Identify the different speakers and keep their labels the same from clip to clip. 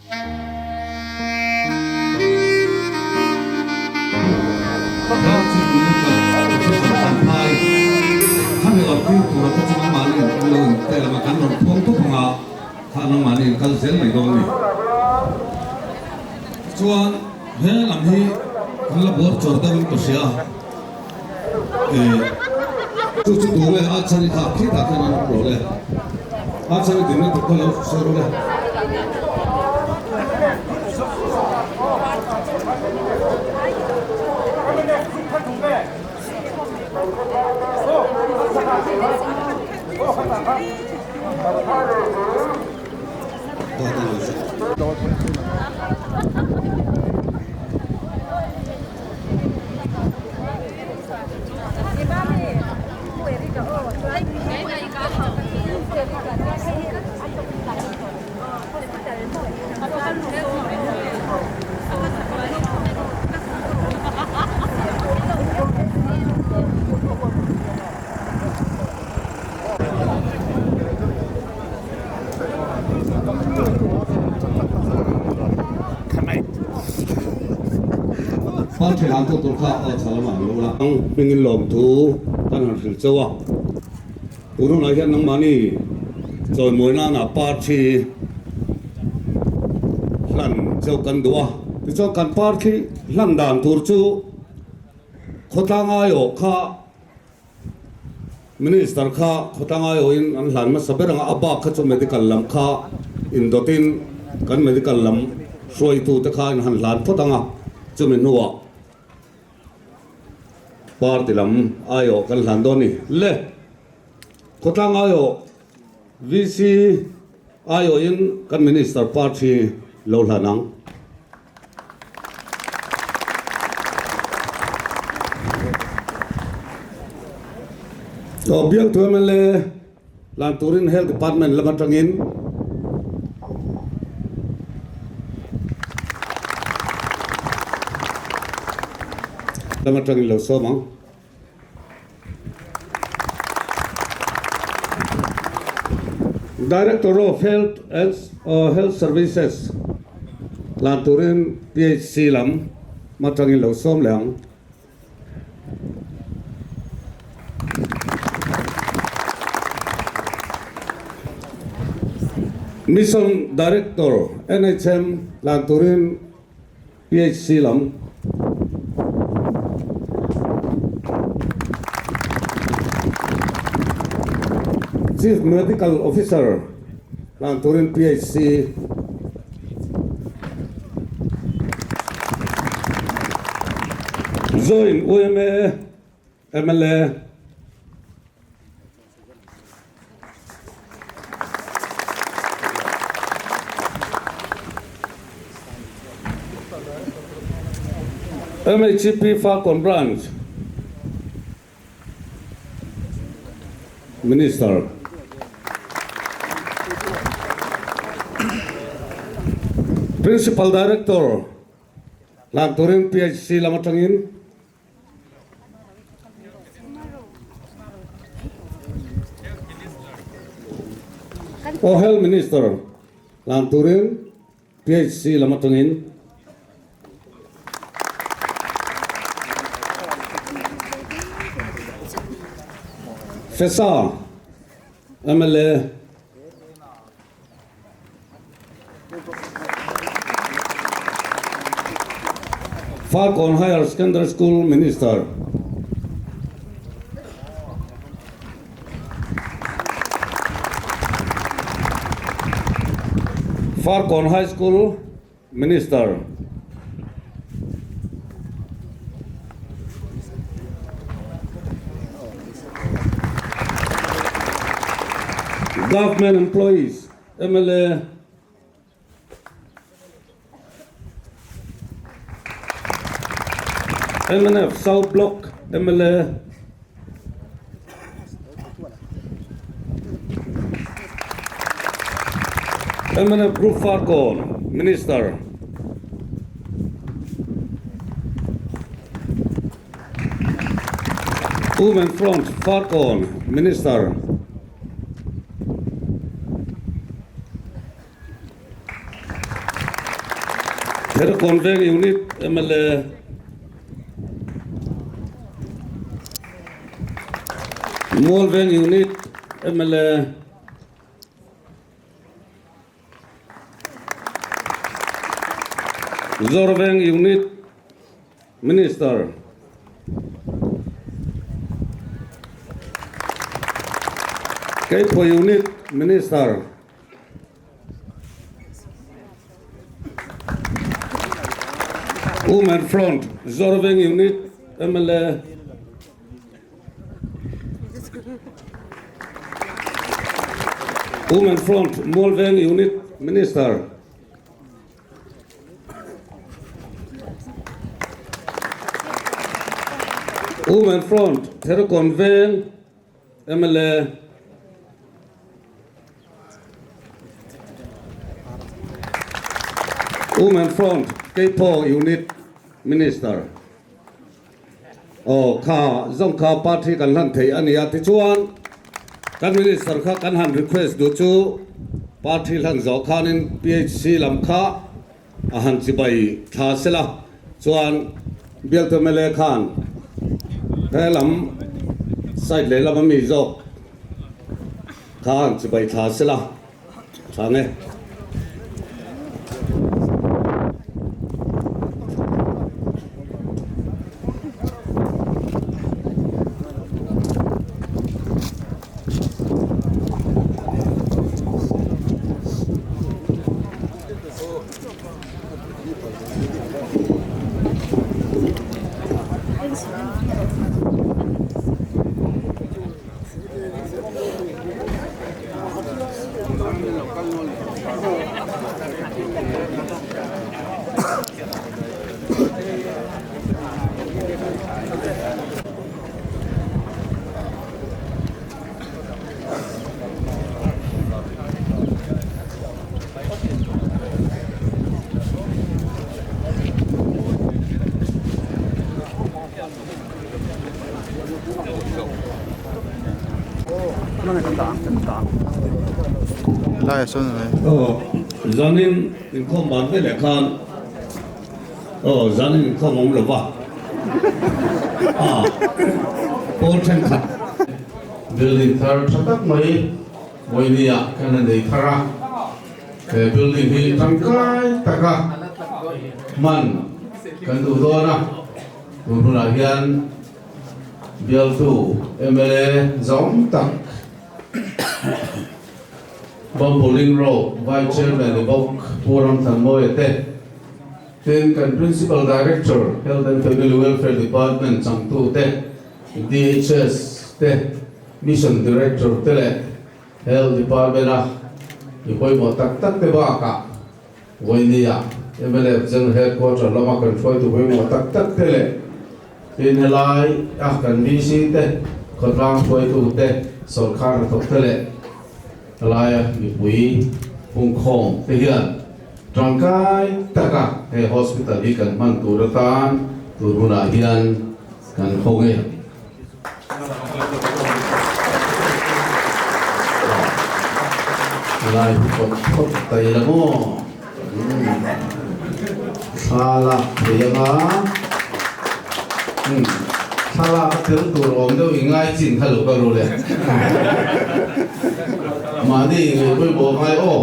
Speaker 1: Health Chief Medical Officer Champhai khami awrh tir tura kha chu nangmahni in kan lo intel ang a, kan rawn phuang tawp ang a, kha nangmahni in kal zel mai dawn a ni. Tichuan he lam hi kan la buar chawr deuhin ka hria a, eh chu chu tu nge a chhan i kha khitah khian an awm rawh le, a chhan i dinna tur kha lo sawi rawh le. Fal thian tu tur kha aw chho lamah lo la. Hmingin lawmthu kan han hrilh chauh a. Tun hunah hian nangmahni chawimawi nana parthi hlan chauh kan duh a. Tichuan kan parthi hlan dan tur chu khawtlang aiawh kha Minister kha khawtlang aiawhin an hlan hmasa ber ang a, a bak kha chu medical lam kha indawtin kan medical lam hruaitute kha in han hlan phawt ang a, chumi hnuah Party lam aiawh kan hlan dawn ni. Le! Khawtlang aiawh VC aiawhin kan Minister party lo hlan ang. Aw bialtu mla hlan turin Health Department lam atangin lam atangin lo sawm ang. Director of Health and Health Services hlan turin PHC lam atangin lo sawm leh ang. Mission Director NHM hlan turin PHC lam. Chief Medical Officer hlan turin PHC. Join UMA MLA. MHP Falcon Branch Minister. Principal Director hlan turin PHC lam atangin Aw Health Minister hlan turin PHC lam atangin FESA mla Farkawn Higher Secondary School Minister Farkawn High School Minister Government Employees mla Mnf South Block mla Mnf Group Farkawn Minister Women Front Farkawn Minister Therkawn Veng Unit mla Mual Veng Unit mla Zawrveng Unit Minister Keiphaw Unit Minister Women Front Zawrveng Unit mla Women Front Mualveng Unit Minister Women Front Therakawn Veng mla Women Front Keiphaw Unit Minister Aw kha zawng kha party kan hlan thei a nia tichuan kan minister kha kan han request duh chu party hlan zawh khanin PHC lam kha a han chibai thla sela chuan bialtu mla khan he lam side lehlam a mi zawk kha han chibai thla sela. Chhang e. Aw zanin inkhawm ban ve leh khan aw zanin inkhawm awm lo va a pawl thenkhat
Speaker 2: Building thar tha tak mai Vawinia kan a nei thar a, he building hi tangkai taka hman kan duh dawn a, tun hunah hian Bialtu mla zawng tak Bamboling Road Vice Chairman ni bawk Pu Ramthanmawia te, tin kan Principal Director Health and Family Welfare Department changtu te, DHS te, Mission Director te leh Health Department a mi pawimawh tak tak te bakah Vawinia mnf General Headquarter lama kan hruaitu pawimawh tak tak te leh tin helai a kan VC te, khawtlang hruaitu te, sawrkar hnathawk te leh helaia mipui pungkhawm te hian tangkai taka he hospital hi kan hman tur atan tur hunah hian kan hawng e. Lai phawt phawt ta ila maw? Thla lak thei anga thla lak a tel tur awm deuh i ngai chin kha lo ka ru le. Mahni i ngaih pawimawh ngai aw.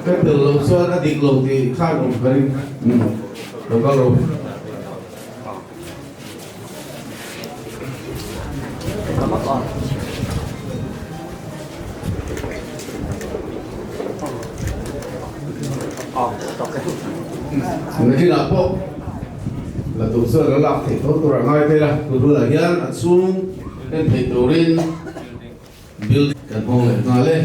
Speaker 2: Ka tel loh chuan a dik lo tih khan awm ka ring. Lo kal ru. Nakinah pawh la duh chuan a lak theih tho tur a ngai phei a, tun hunah hian a chhung en theih turin building kan hmang leh nghal e.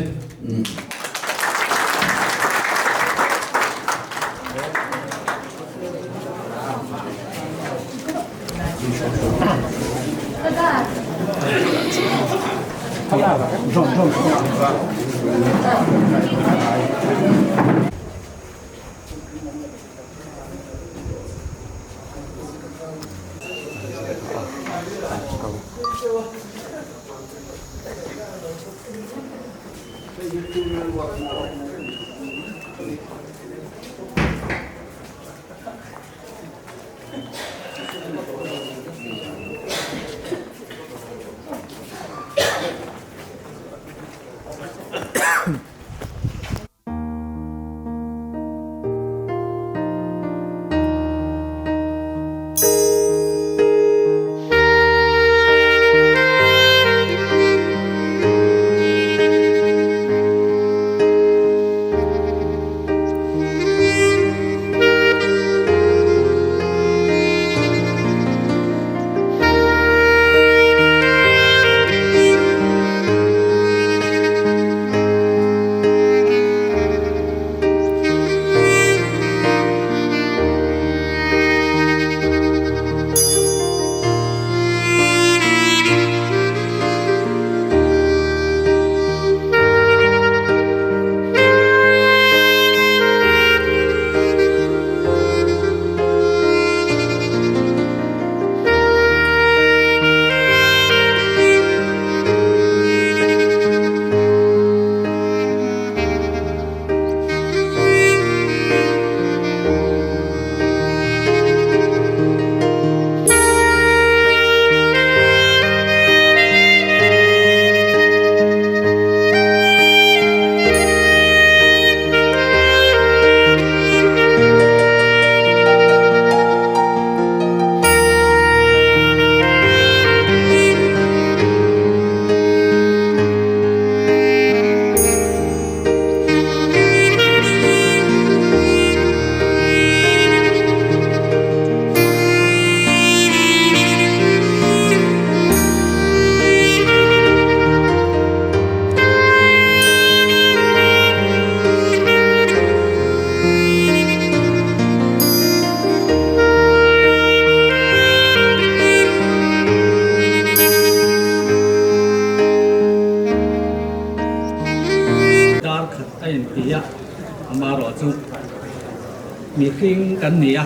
Speaker 3: Mihring kan ni a,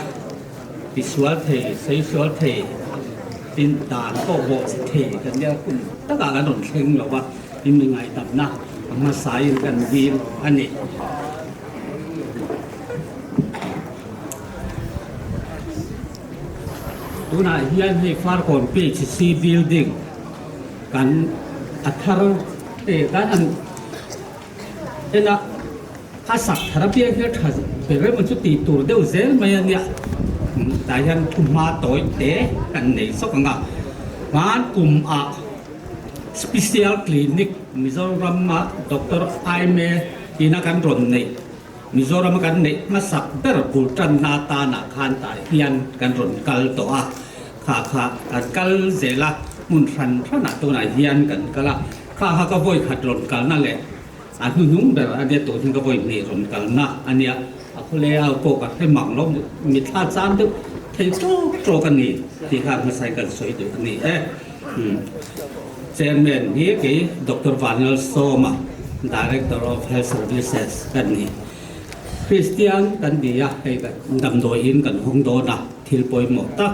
Speaker 3: tisual thei, saisual thei, tin dan pawh bawh che thei kan nia kum takah kan rawn thleng lo va, in mi ngaihdamna a hmasain kan dil a ni. Tunah hian hei Farkawn PHC building kan a thar kan an en a. A sak thar apiang hi a tha ber emaw chu tih tur deuh zel mai a nia. Tah hian thu hma tawi te kan nei zawk ang a. Hman kum ah Special Clinic Mizoram a Doctor Aime ina kan rawn neih Mizoram a kan neih hmasak ber bul tanna atanah khan tah hian kan rawn kal tawh a. Kha kha kan kal zel a, hmun hran hranah tunah hian kan kal a. Kha kha ka vawi khat rawn kalna leh A hnuhnung ber a nia tun hi ka vawi hnih rawn kalna a nia, a khawlei au pawh ka hre mang lo, mitthla chang deuh thei tawk tawk a ni tih kha hmasai kan sawi duh a ni e. Chairman hi kei Doctor Vanlalsawma, Director of Health Services ka ni. Kristian kan ni a, hei damdawiin kan hawng dawn a, thil pawimawh tak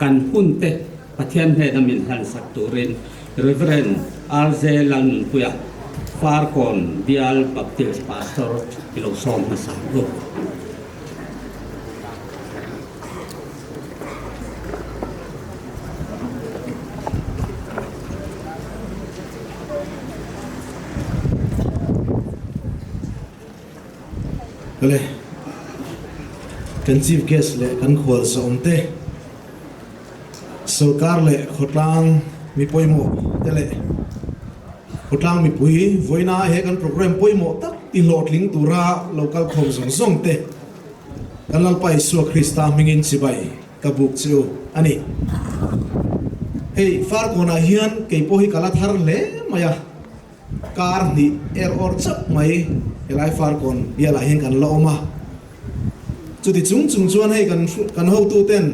Speaker 3: kan hun te Pathian hnena min hlansak turin Rev. RJ Lalnunpuia, Farkawn Bial Baptist Pastor i lo sawm hmasa ang u.
Speaker 4: Awle, kan Chief Guest leh kan khualsa awmte, Sorkar leh khawtlang mi pawimawh te leh khawtlang mipui vawiina he kan programme pawimawh tak ti hlawhtling tura lo kal khawm zawng zawng te kan Lalpa Isua Krista hmingin chibai ka buk che u a ni. Hei Farkawnah hian kei pawh hi ka la thar hle mai a. Kar hnih er awr chauh mai helai Farkawn bialah hian kan la awm a. Chuti chung chung chuan hei kan kan hotuten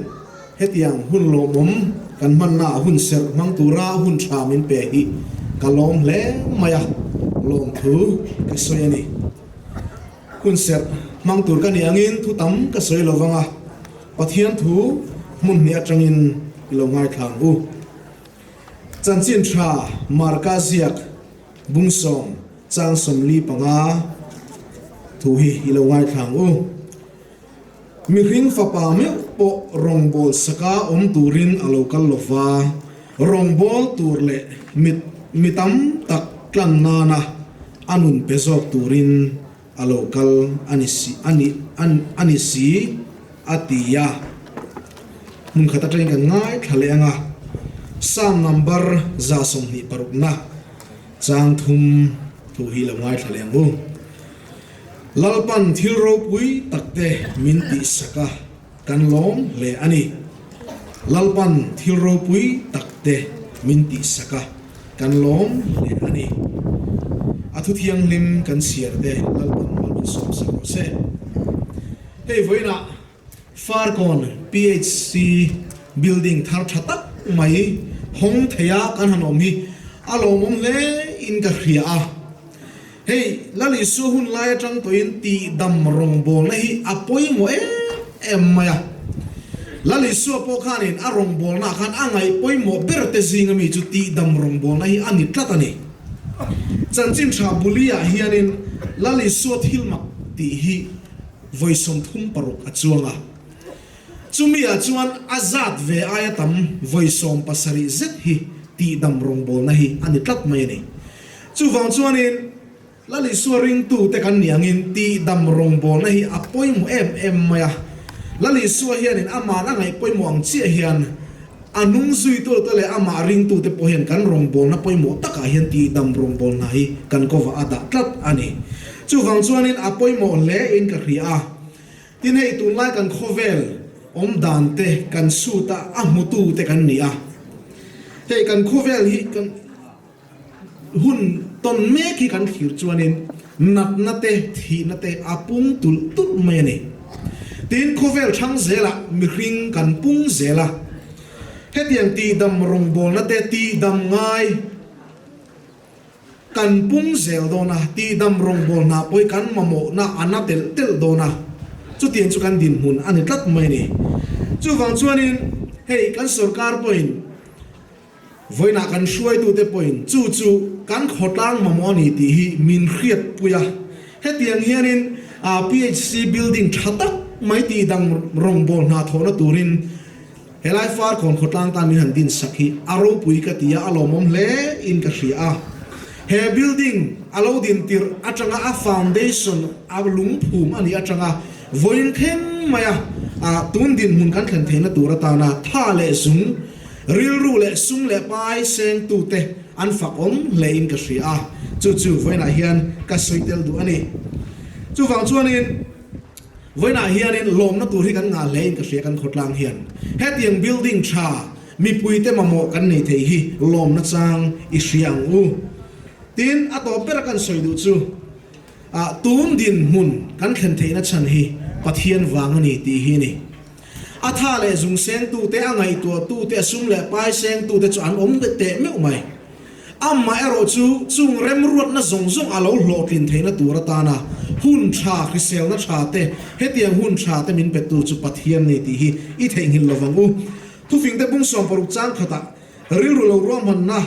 Speaker 4: hetiang hun lawmawm kan hmannaah hun serh hmang tura hun tha min pe hi ka lawm hle mai a, lawmthu ka sawi a ni. Hun serh hmang tur ka nih angin thu tam ka sawi lo vang a, Pathian thu hmun hnih atangin i lo ngaithla ang u. Chanchin tha Marka ziak bungsawm chang 45 thu hi i lo ngaithla ang u. Mihring fapa meuh pawh rawngbâwl saka awm turin a lo kal lo va, rawngbâwl tur leh mit mi tam tak tlan nana a nun pe zawk turin a lo kal a ni si a ni a ni si a ti a. Hmun khat atangin kan ngaithla leh ang a, Psalm number 26 na chang thum thu hi lo ngaithla leh ang u. Lalpan thil ropui takte min tihsak a, kan lawm hle a ni. Lalpan thil ropui takte min tihsak a, kan lawm hle a ni. A thu thianghlim kan chhiar te Lalpan mal min sawmsak rawh se. Hei vawiinah Farkawn PHC building thar tha tak mai hawng theia kan han awm hi a lawmawm hle in ka hria a. Hei Lal Isua hun lai atang tawhin tihdam rawngbawlna hi a pawimawh em em mai a. Lal Isua pawh khanin a rawngbawlnaah khan a ngaih pawimawh ber te zinga mi chu tihdam rawngbawlna hi a ni tlat a ni. Chanchin tha buliah hianin Lal Isua thil mak tih hi Vawi 36 a chuang a, chumi ah chuan a zat ve aia tam vawi 17 zet hi tihdam rawngbawlna hi a ni tlat mai a ni. Chuvang chuanin Lal Isua ringtute kan nih angin tihdam rawngbawlna hi a pawimawh em em mai a, Lal Isua hianin ama'n a ngaih pawimawh ang chiah hian a nung zuitute leh amah ringtute pawh hian kan rawngbawlna pawimawh takah hian tihdam rawngbawlna hi kan kawvah a dah tlat a ni. Chuvang chuanin a pawimawh hle in ka hria a, tin hei tunlai kan khawvel awm dan te kan suit a a hmutu te kan ni a, hei kan khawvel hi kan hun tawn mek hi kan thlir chuanin natna te thihna te a pung tulh tulh mai a ni. Tin khawvel thang zelah mihring kan pung zel a, hetiang tihdam rawngbawlna te tihdam ngai, Kan pung zel dawn a, tihdam rawngbawlna pawh hi kan mamawhna a na telh telh dawn a. Chutiang chu kan dinhmun a ni tlat mai a ni. Chuvang chuanin hei kan sorkar pawhin vawiinah kan hruaitute pawhin chu chu kan khawtlang mamawh a ni tih hi min hriatpui a. Hetiang hianin PHC building tha tak mai tih dang rawngbâwl hna thawhna turin Helai Farkawn khawtlang tan min han din sak hi a ropui ka ti a, a lawmawm hle in ka hria a. He building a lo din tirh atanga a foundation a lungphum a nih atanga vawiin thleng mai a, tun dinhmun kan thlen theihna tur atana tha leh zung, rilru leh sum leh pai sengtute an fakawm hle in ka hria a, chu chu vawiinah hian ka sawi tel duh a ni. Chuvang chuanin. Vawiinah hianin lawmna tur hi kan ngah hle in ka hria kan khawtlang hian. Hetiang building tha mipuite mamawh kan nei thei hi lawmna chang i hria ang u. Tin, a tawp bera kan sawi duh chu ah tun dinhmun kan thlen theihna chhan hi Pathian vang a ni tih hi a ni. A tha leh zung sengtute, a ngaihtuahtute, a sum leh pai sengtute chu an awm teh meuh mai. Amah erawh chu chung remruatna zawng zawng a lo hlawhtlin theihna tur atana hun tha, hriselna tha te, hetiang hun tha te min petu chu Pathian ni tih hi i theihnghilh lo vang u. Thufingte bung 60 chang khatah rilru lo ruahmanna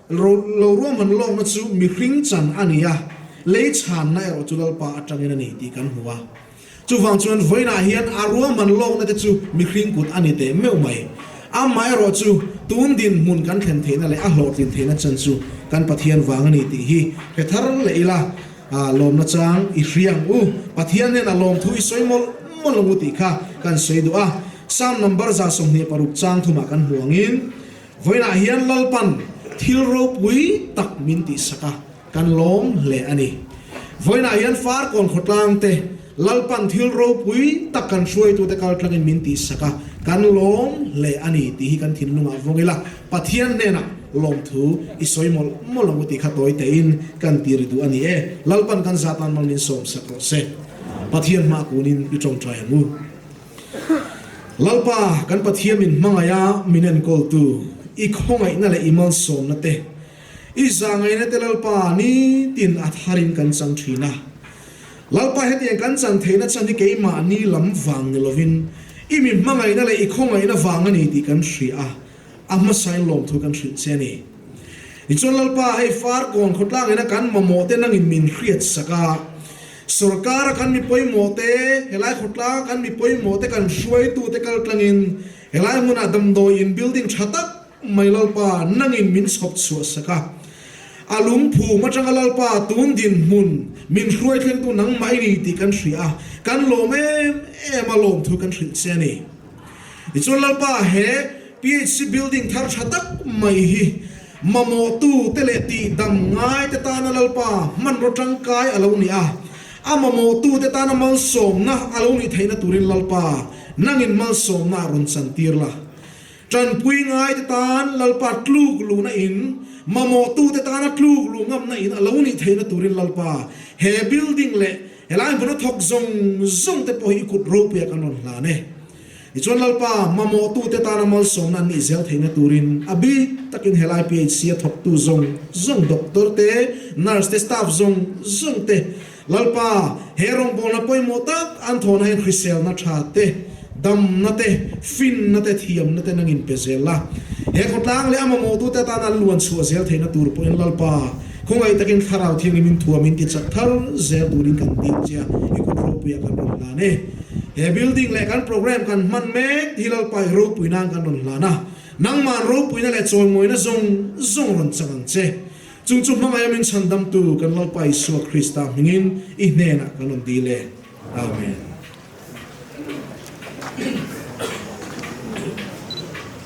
Speaker 4: lo ruahman lawkna chu mihring chan a ni a, lei chhanna erawh chu Lalpa atangin a ni tih kan hmu a. Chuvang chuan vawiinah hian a ruahman lawkna te chu mihring kut a ni teh meuh mai. Amaherawh chu tun dinhmun kan thlen theihna leh a hlawhtlin theihna chan chu kan Pathian vang a ni tih hi hre thar leh ila, lawmna chang i hria ang u. Pathian hnenah lawmthu i sawi mawlh mawlh ang u tih kha kan sawi duh a. Psalm number 26 chang thumah kan hmu angin, Vawiinah hian Lalpan thil ropui tak min tihsak a. Kan lawm hle a ni. Vawiinah hian Farkawn khawtlang te Lalpan thil ropui tak kan hruaitute kal tlangin min tihsak a, kan lawm hle a ni tih hi kan thinlungah vawng ila, Pathian hnenah lawmthu i sawi mawlh mawlh ang u tih kha tawi tein kan ti ri duh a ni e. Lalpan kan zah tan mal min sawmsak rawh se. Pathian hma kunin i tawngtai ang u. Lalpa, kan Pathian min hmangaih a, min enkawltu, i khawngaihna leh i malsawmna te, I zahngaihna te Lalpa nitin a tharin kan chang thin a. Lalpa hetiang kan chan theihna chan hi keimahni lam vang ni lovin i mi hmangaihna leh i khawngaihna vang a ni tih kan hria a, a hmasain lawmthu kan hrilh che a ni. Tichuan Lalpa hei Farkawn khawtlangina kan mamawh te nangin min hriat sak a, sorkara kan mi pawimawh te, helai khawtlanga kan mi pawimawh te kan hruaitu te kaltlangin helai hmunah damdawi in building tha tak Mai Lalpa, nangin min chhawp chhuah sak a. A lungphum atanga Lalpa tun dinhmun min hruai thlengtu nangmah i ni tih kan hria a, kan lawm em em a lawmthu kan hrilh che a ni. Tichuan Lalpa, he PHC building thar tha tak mai hi mamawhtu te leh tihdam ngai te tana Lalpa hmanraw tangkai a lo ni a, a mamawhtu te tana malsawmna a lo nih theihna turin Lalpa, nangin malsawmna a rawn chantir la. Tanpui ngaite tan Lalpa tluk luhna in, mamawhtute tana tluk luh ngamna in a lo nih theihna turin Lalpa he building leh helai hmuna thawk zawng zawng te pawh hi i kut ropuia kan rawn hlan e. Tichuan Lalpa mamawhtute tana malsawmna an nih zel theihna turin a bik takin helai PHC a thawktu zawng zawng doctor te, nurse te, staff zawng zawng te Lalpa, he rawngbawlna pawimawh tak an thawhna hian hriselna tha te, damna te, finna te, thiamna te nangin pe zel la. He khawtlang leh a mamawhtute atana an luan chhuah zel theihna tur pawhin Lalpa, khawngaih takin Thlarau Thianghlim in thuam in tichak thar zel turin kan dil che a, i kut ropuiah kan rawn hlan e. He building leh kan program kan hman mek hi Lalpa i ropui nan kan rawn hlan a, nangmah ropuina leh chawimawina zawng zawng rawn chang ang che. Chung chu hmangaih a min chhandamtu kan Lalpa Isua Krista hmingin i hnenah kan rawn dil e. Amen.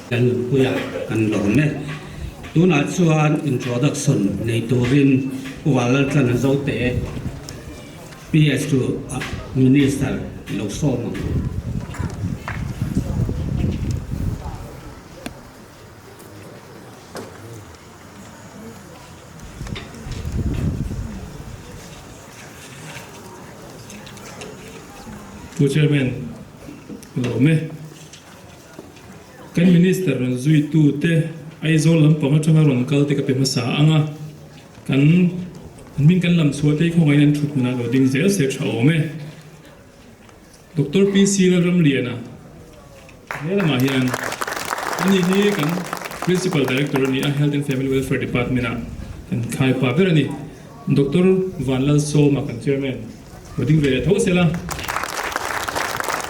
Speaker 3: Kan nunpuia kan lawm e. Tunah chuan introduction nei turin Pu Vanlaltlana Zote, PS to Minister lo sawm ang.
Speaker 5: Pu Chairman, lawm e. Kan Minister rawn zuitu te Aizawl lampang atanga rawn kal te ka pe hmasa ang a, kan hming kan lam chhuah te hi khawngaihin an thut hmunah lo ding zel se tha awm e. Doctor PC Lalramliana he lamah hian ani hi kan Principal Director a ni a, Health and Family Welfare Department ah kan khai pah ber a ni. Doctor Vanlalsawma kan Chairman lo ding ve leh tho sela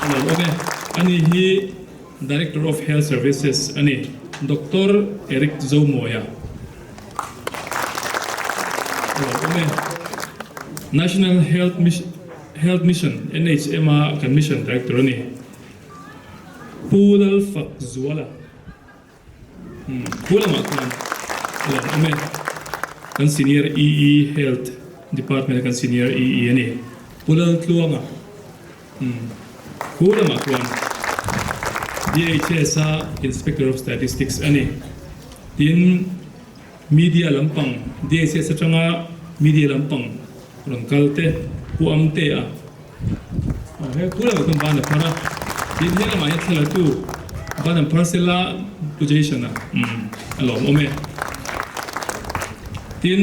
Speaker 5: a lo awm e. Ani hi Director of Health Services a ni. Doctor Eric Zomawia a lo awm e. National Health Health Mission, NHM, a kan Mission Director a ni. Pu Lalfakzuala. Khu lamah khan a lo awm e. Kan Senior EE Health Department a kan Senior EE a ni. Pu Laltluanga khu lamah khuan DHS a Inspector of Statistics a ni. Tin, Media lampang DHS atanga media lampang rawn kal te Pu Amte a aw he khu lamah khan ban a phar a tin he lamah hian thla la tu ban an phar sela Pu Jason a umm a lawm awm e tin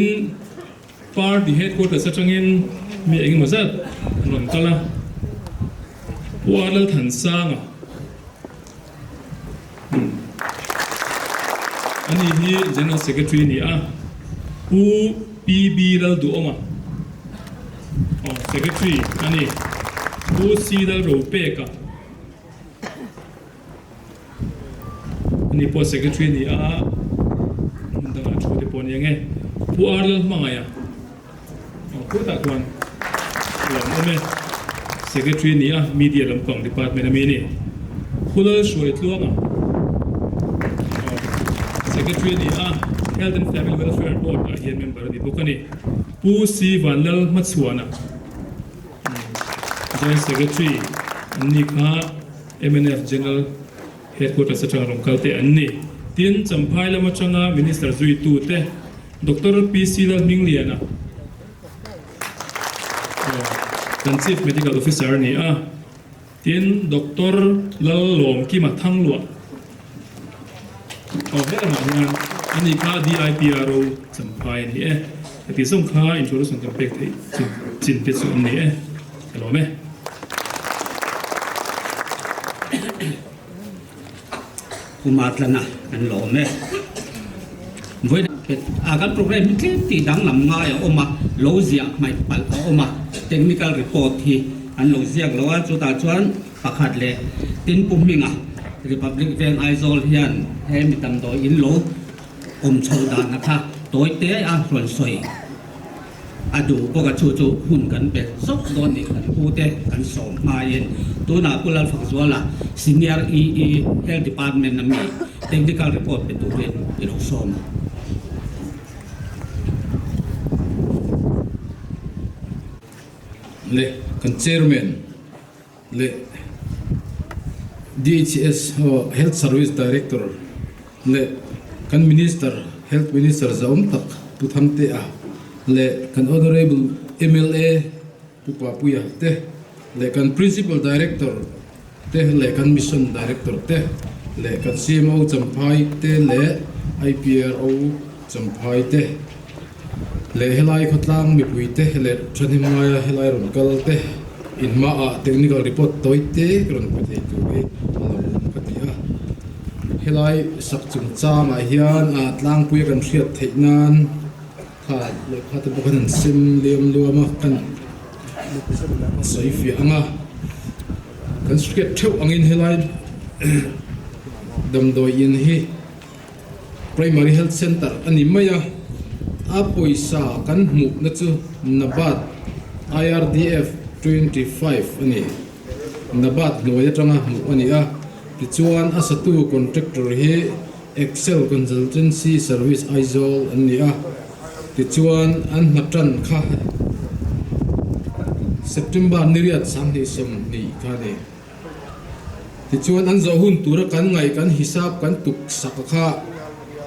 Speaker 5: Party headquarters atangin mi engemaw zat an rawn kal a Pu R Lalthansanga. Ani hi General Secretary a ni a, Pu PB Lalduhawma aw Secretary a ni, Pu C Lalropeka ani pawh Secretary a ni a, hmun dangah thu te pawh a ni ang e, Pu R Lalhmangaia. Aw khutah khuan a lo awm e. Secretary ni a, Media lampang department ami a ni. Khulal Hruaitluanga aw Secretary ni a, Health and Family Welfare Board ah hian member a ni bawk a ni. Pu C Vanlal Hmachhuana Joint Secretary an ni kha mnf General Headquarters atanga rawn kal te an ni. Tin, Champhai lam atanga Minister zuitute Doctor PC Lalhmingliana kan Chief Medical Officer a ni a, tin Doctor Lallawmkima Thangluah aw he lamah hian ani kha DIPRO Champhai a ni e. Heti zawng kha introduction kan pek theih chin chin te chu an ni e. Ka lawm e.
Speaker 3: Kuma tlana kan lawm e. Vawiin a kan program hi tlem tih danglam ngai a awm a, lo ziah hmaih palh a awm a, technical report hi an lo ziak lo a, chutah chuan pakhat leh tin Pu Hminga Republic Veng Aizawl hian he mi damdawi in lo awm chho dahna kha tawi te a rawn sawi. A duh bawk a chu chu hun kan pe zawk dawn nih kan pu te kan sawm hmain tunah Pu Lalfakzuala Senior EE Health Department a mi Technical Report pe turin i lo sawm a.
Speaker 2: Le kan Chairman leh DHS Health Service Director leh kan Minister Health Minister zahawm tak Pu Thangtea leh kan Honourable mla Pu Papuia te leh kan Principal Director te leh kan Mission Director te leh kan CMO Champhai te leh IPRO Champhai te leh helai khawtlang mipui te leh thahnem ngaia helai rawn kal te inhmaah technical report tawi te ka rawn pe thei tur hi a lo awm ka ti a. Helai sak chungchangah hian a tlangpuia kan hriat theih nan kha lehkha te pawh khan an sem liam luam a, kan sawi fiah ang a, kan hriat theuh angin helai damdawi in hi Primary Health Centre a ni mai a, a pawisa kan hmuhna chu NABARD IRDF 25 a ni. NABARD hnuai atanga hmuh a ni a, tichuan a satu contractor hi Excel Consultancy Service Aizawl an ni a, tichuan an hna tan kha September niriat 2020 kha a ni. Tichuan an zawh hun tura kan ngaih kan hisap kan tuk sak a kha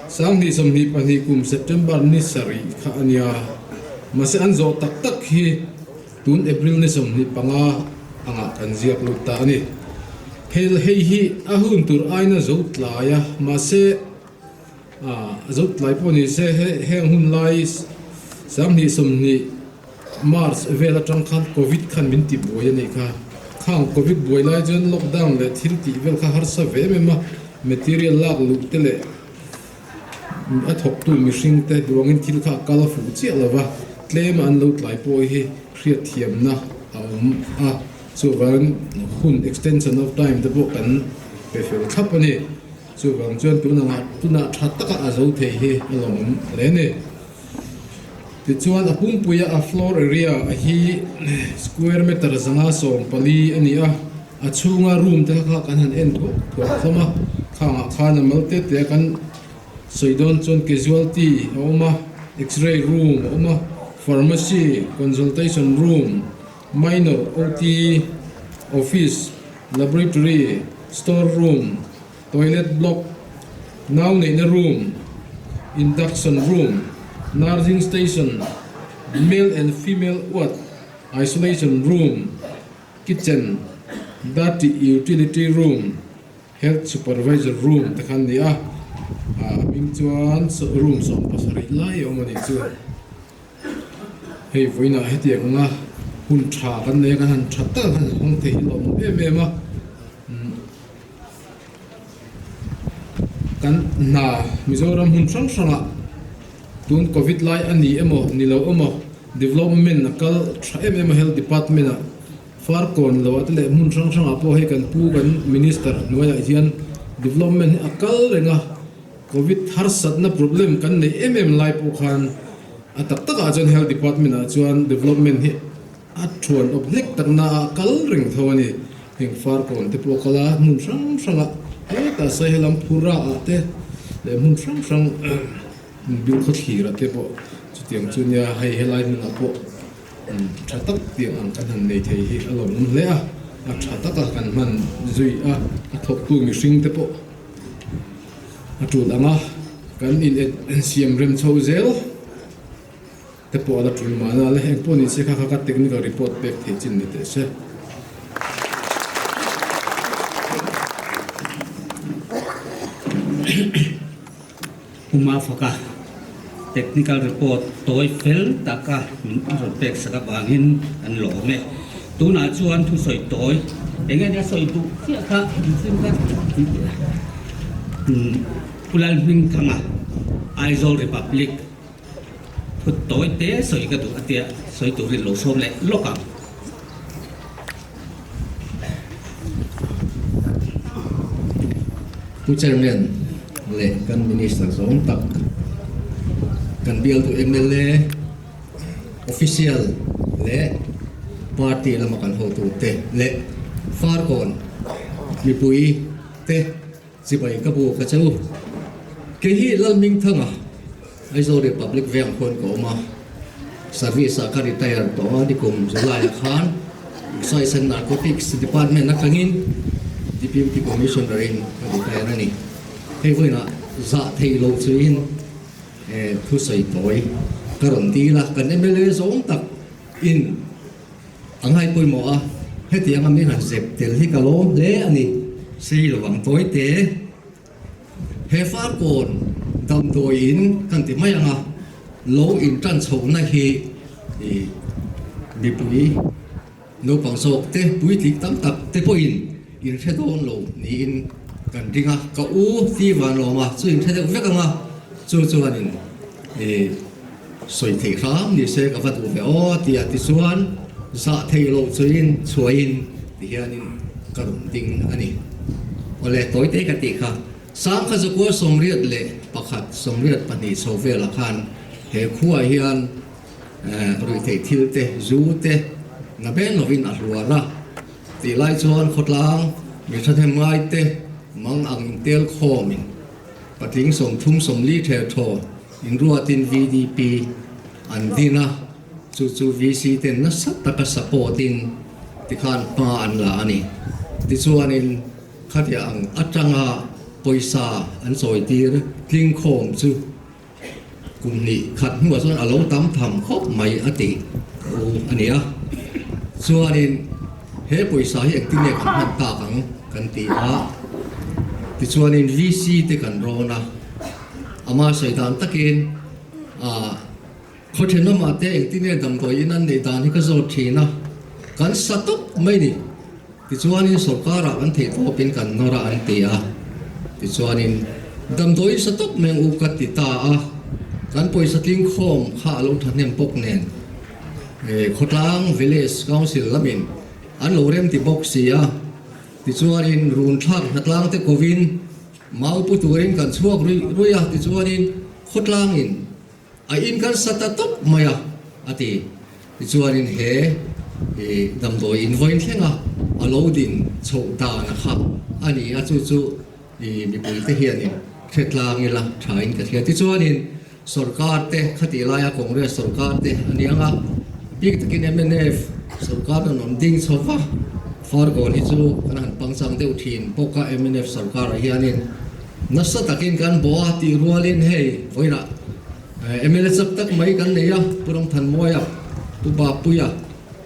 Speaker 2: 2022 kum September ni sarih kha a nia. Mahse an zawh tak tak hi tun April ni 25 angah kan ziak lut ta a ni. Hel hei hi a hun tur aina zo tlai a, mahse zo tlai pawh ni se heng hun lai 2020 March vel atang khan Covid khan min ti buai a nih kha.
Speaker 6: Khang Covid buai lai chuan lockdown leh thil tih vel kha harsa ve em em a, material lak luh te leh a thawktu mihring te duangin thil kha a kal a fuh chiah lo va, tlema an lo tlai pawh hi hriatthiamna a awm a, chuvangin hun extension of time te pawh kan pe fel thlap a ni. Chuvang chuan tunangah tunah tha taka a zo thei hi a lawmawm hle a ni. Tichuan a pumpuia a floor area a hi square meter 140 a ni a, a chhunga room te kha kan han en thuak thuak hlawm a, khangah khan a mal te te a kan sawi dawn chuan casualty a awm a, x-ray room a awm a, pharmacy, consultation room, minor OT, office, laboratory, store room, toilet block, nau neihna room, induction room, nursing station, male and female ward, isolation room, kitchen, dirty utility room, health supervisor room te kha an ni a, a hming chuan room 70 lai a awm a nih chu. Hei vawiinah hetiang anga hun tha kan nei a, kan han tha tak a kan han hmang thei hi lawmawm em em a. Kan hna Mizoram hmun hrang hrangah tun Covid lai a ni emaw ni lo emaw development a kal tha em em a health department ah Farkawn lo ah te leh hmun hrang hrangah pawh hei kan pu kan minister hnuaiah hian development hi a kal reng a Covid harsatna problem kan neih em em lai pawh khan a tak takah chuan health department ah chuan development hi A thuan awp hlek takna ah kal reng tho a ni. Heng Farkawn te pawh a kal a, hmun hrang hrangah hetah Saihelam Phura ah te leh hmun hrang hrang Bilkhawthlir ah te pawh chutiang chu nia hei helai hmunah pawh tha tak tiang ang kan han nei thei hi a lawmawm hle a, a tha taka kan hman zui a, a thawktu mihring te pawh a tul ang a, kan insiam rem chho zel. Te pawh a la tul mahna le eng pawh ni se kha kha ka technical report pek thei chin ni teh se.
Speaker 3: Puma faka technical report tawi fel taka min rawn pek sak avangin an lawm e. Tunah chuan thusawi tawi eng nge nia sawi duh chiah kha mihring kha Pu Lalhmingthanga Aizawl Republic Phut tawi te sawi ka duh a tia sawi turin lo sawm leh lawk ang.
Speaker 7: Pu Chairman leh kan Minister zawng tak, kan bialtu mla, Official leh Party lama kan hotute leh Farkawn mipui te Chibai ka bu ka che u. Kei hi Lalhmingthanga, Aizawl Republic veng khuan ka awm a, service ah ka retire tawh a, nikum July ah khan Excise and Narcotics Department atangin Deputy Commissioner in ka retire a ni. Hei vawiinah zah theih loh chuin thusawi tawi ka rawn dil a, kan mla zawng tak in A ngai pawimawh a, hetianga min han zep tel hi ka lawm hle a ni. Sei lo ang tawi te. He Farkawn damdawi in kan ti mai ang a, lo in tan chhohna hi mipui naupang zawk te puitling tam tak te pawhin in hre dawn lo niin kan ring a, ka u ti van lawm a, chu in hre deuh vek ang a, chu chuanin i. Sawi theih hram ni se ka va duh ve aw tia tichuan zah theih loh chuin chhuahin tihianin ka rawn ding a ni. Awle tawi te ka tih kha Sangkha Zakua 81 82 chho velah khan he khuaah hian ruihtheih thil te zu te na beng lovin a hluar a tih lai chuan khawtlang mi thahnem ngai te mang ang intel khawmin patling 30 40 thel thaw Inruatin VDP an din a, chu chu VC ten nasa taka support in tikhan hma an la a ni. Tichuanin khatia ang atanga pawisa an chawitir tlingkhawm chu kum hnih khat hnuah chuan a lo tam tham khawp mai a ti u a ni a. Chuanin he pawisa hi engtin nge kan hman tak ang kan ti a, tichuanin VC te kan rawn a. Ama sawi dan takin ah khaw thenawmah te engtin nge damdawi in an neih dan hi ka zawt thin a, kan sa tawp mai ni. Tichuanin sorkarah kan theih tawpin kan nawr a an ti a. Tichuanin damdawiin sa tawp mai ang u ka ti ta a. Kan pawisa tlingkhawm kha a lo thahnem bawk nen khawtlang village council lamin an lo rem ti bawk si a. Tichuanin runthlak hnatlang te kovin mau pu turin kan chhuak ruih ruih a. Tichuanin khawtlangin A in kan sa ta tawp mai a, a ti. Tichuanin he damdawi in vawiin thlenga a lo din chhoh dan a kha a ni a, chu chu mipuite hianin hre tlang ila thain ka hria. Tichuanin sorkar te khatih laia Congress sorkar te a ni ang a, bik takin mnf sorkar rawn awm ding chho va, Farkawn hi chu kan han pangchang deuh thin bawk a mnf sorkarah hianin. Nasa takin kan bawh a tih rualin hei vawiinah mla chak tak mai kan nei a, Pu Ramthanmawia, Pu Bapuia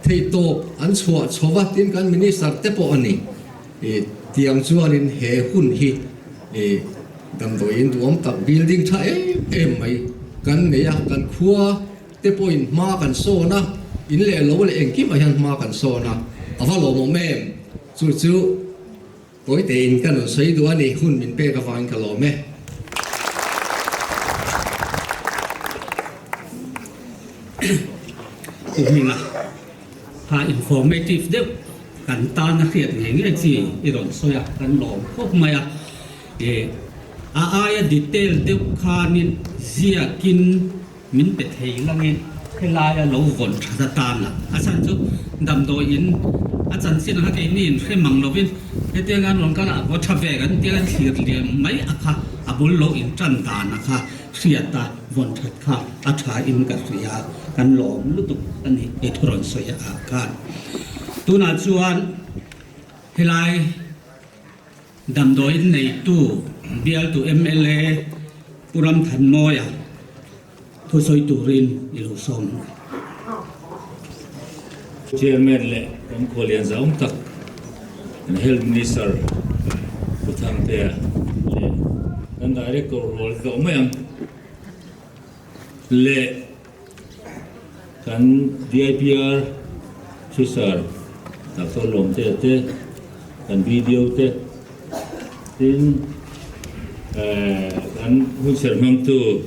Speaker 7: theihtawp an chhuah chho va tin kan Minister te pawh a ni. Tiang chuanin he hun hi damdawiin duhawm tak building tha em em mai kan nei a, kan khua te pawhin hma kan sawn a, in leh lo leh engkimah hian hma kan sawn a, a va lawmawm em? Chu chu. Kawi tein ka nun sawi duh a ni, hun min pek avangin ka lawm e.
Speaker 3: Pu Hminga, kha informative deuh kan tan a hriat ngei ngei chi i rawn sawi a, kan lawm khawp mai a. A aia detail deuh khanin ziakin Min pe thei langin helaia lo vawn that atan a, a chhan chu damdawi in a chanchin ang a keini in hre mang lovin hetiang an rawn kal a, vaw tha ve kan tia kan thlir liam mai a kha a bul lo in tan dan a kha hriat a vawn that kha a tha in ka hria kan lawm lutuk a ni he thu rawn sawi ah khan. Tunah chuan helai Damdawiin neitu bialtu mla Pu Ramthanmawia thusawi turin i lo sawm hna.
Speaker 8: Chairman leh kan khualian zaum tak kan Health Minister Pu Thangtea leh kan Director rual hlawh mai ang leh Kan DIPR Officer Doctor Lawmtea te, kan BDO te, tin kan hunserh hmangtu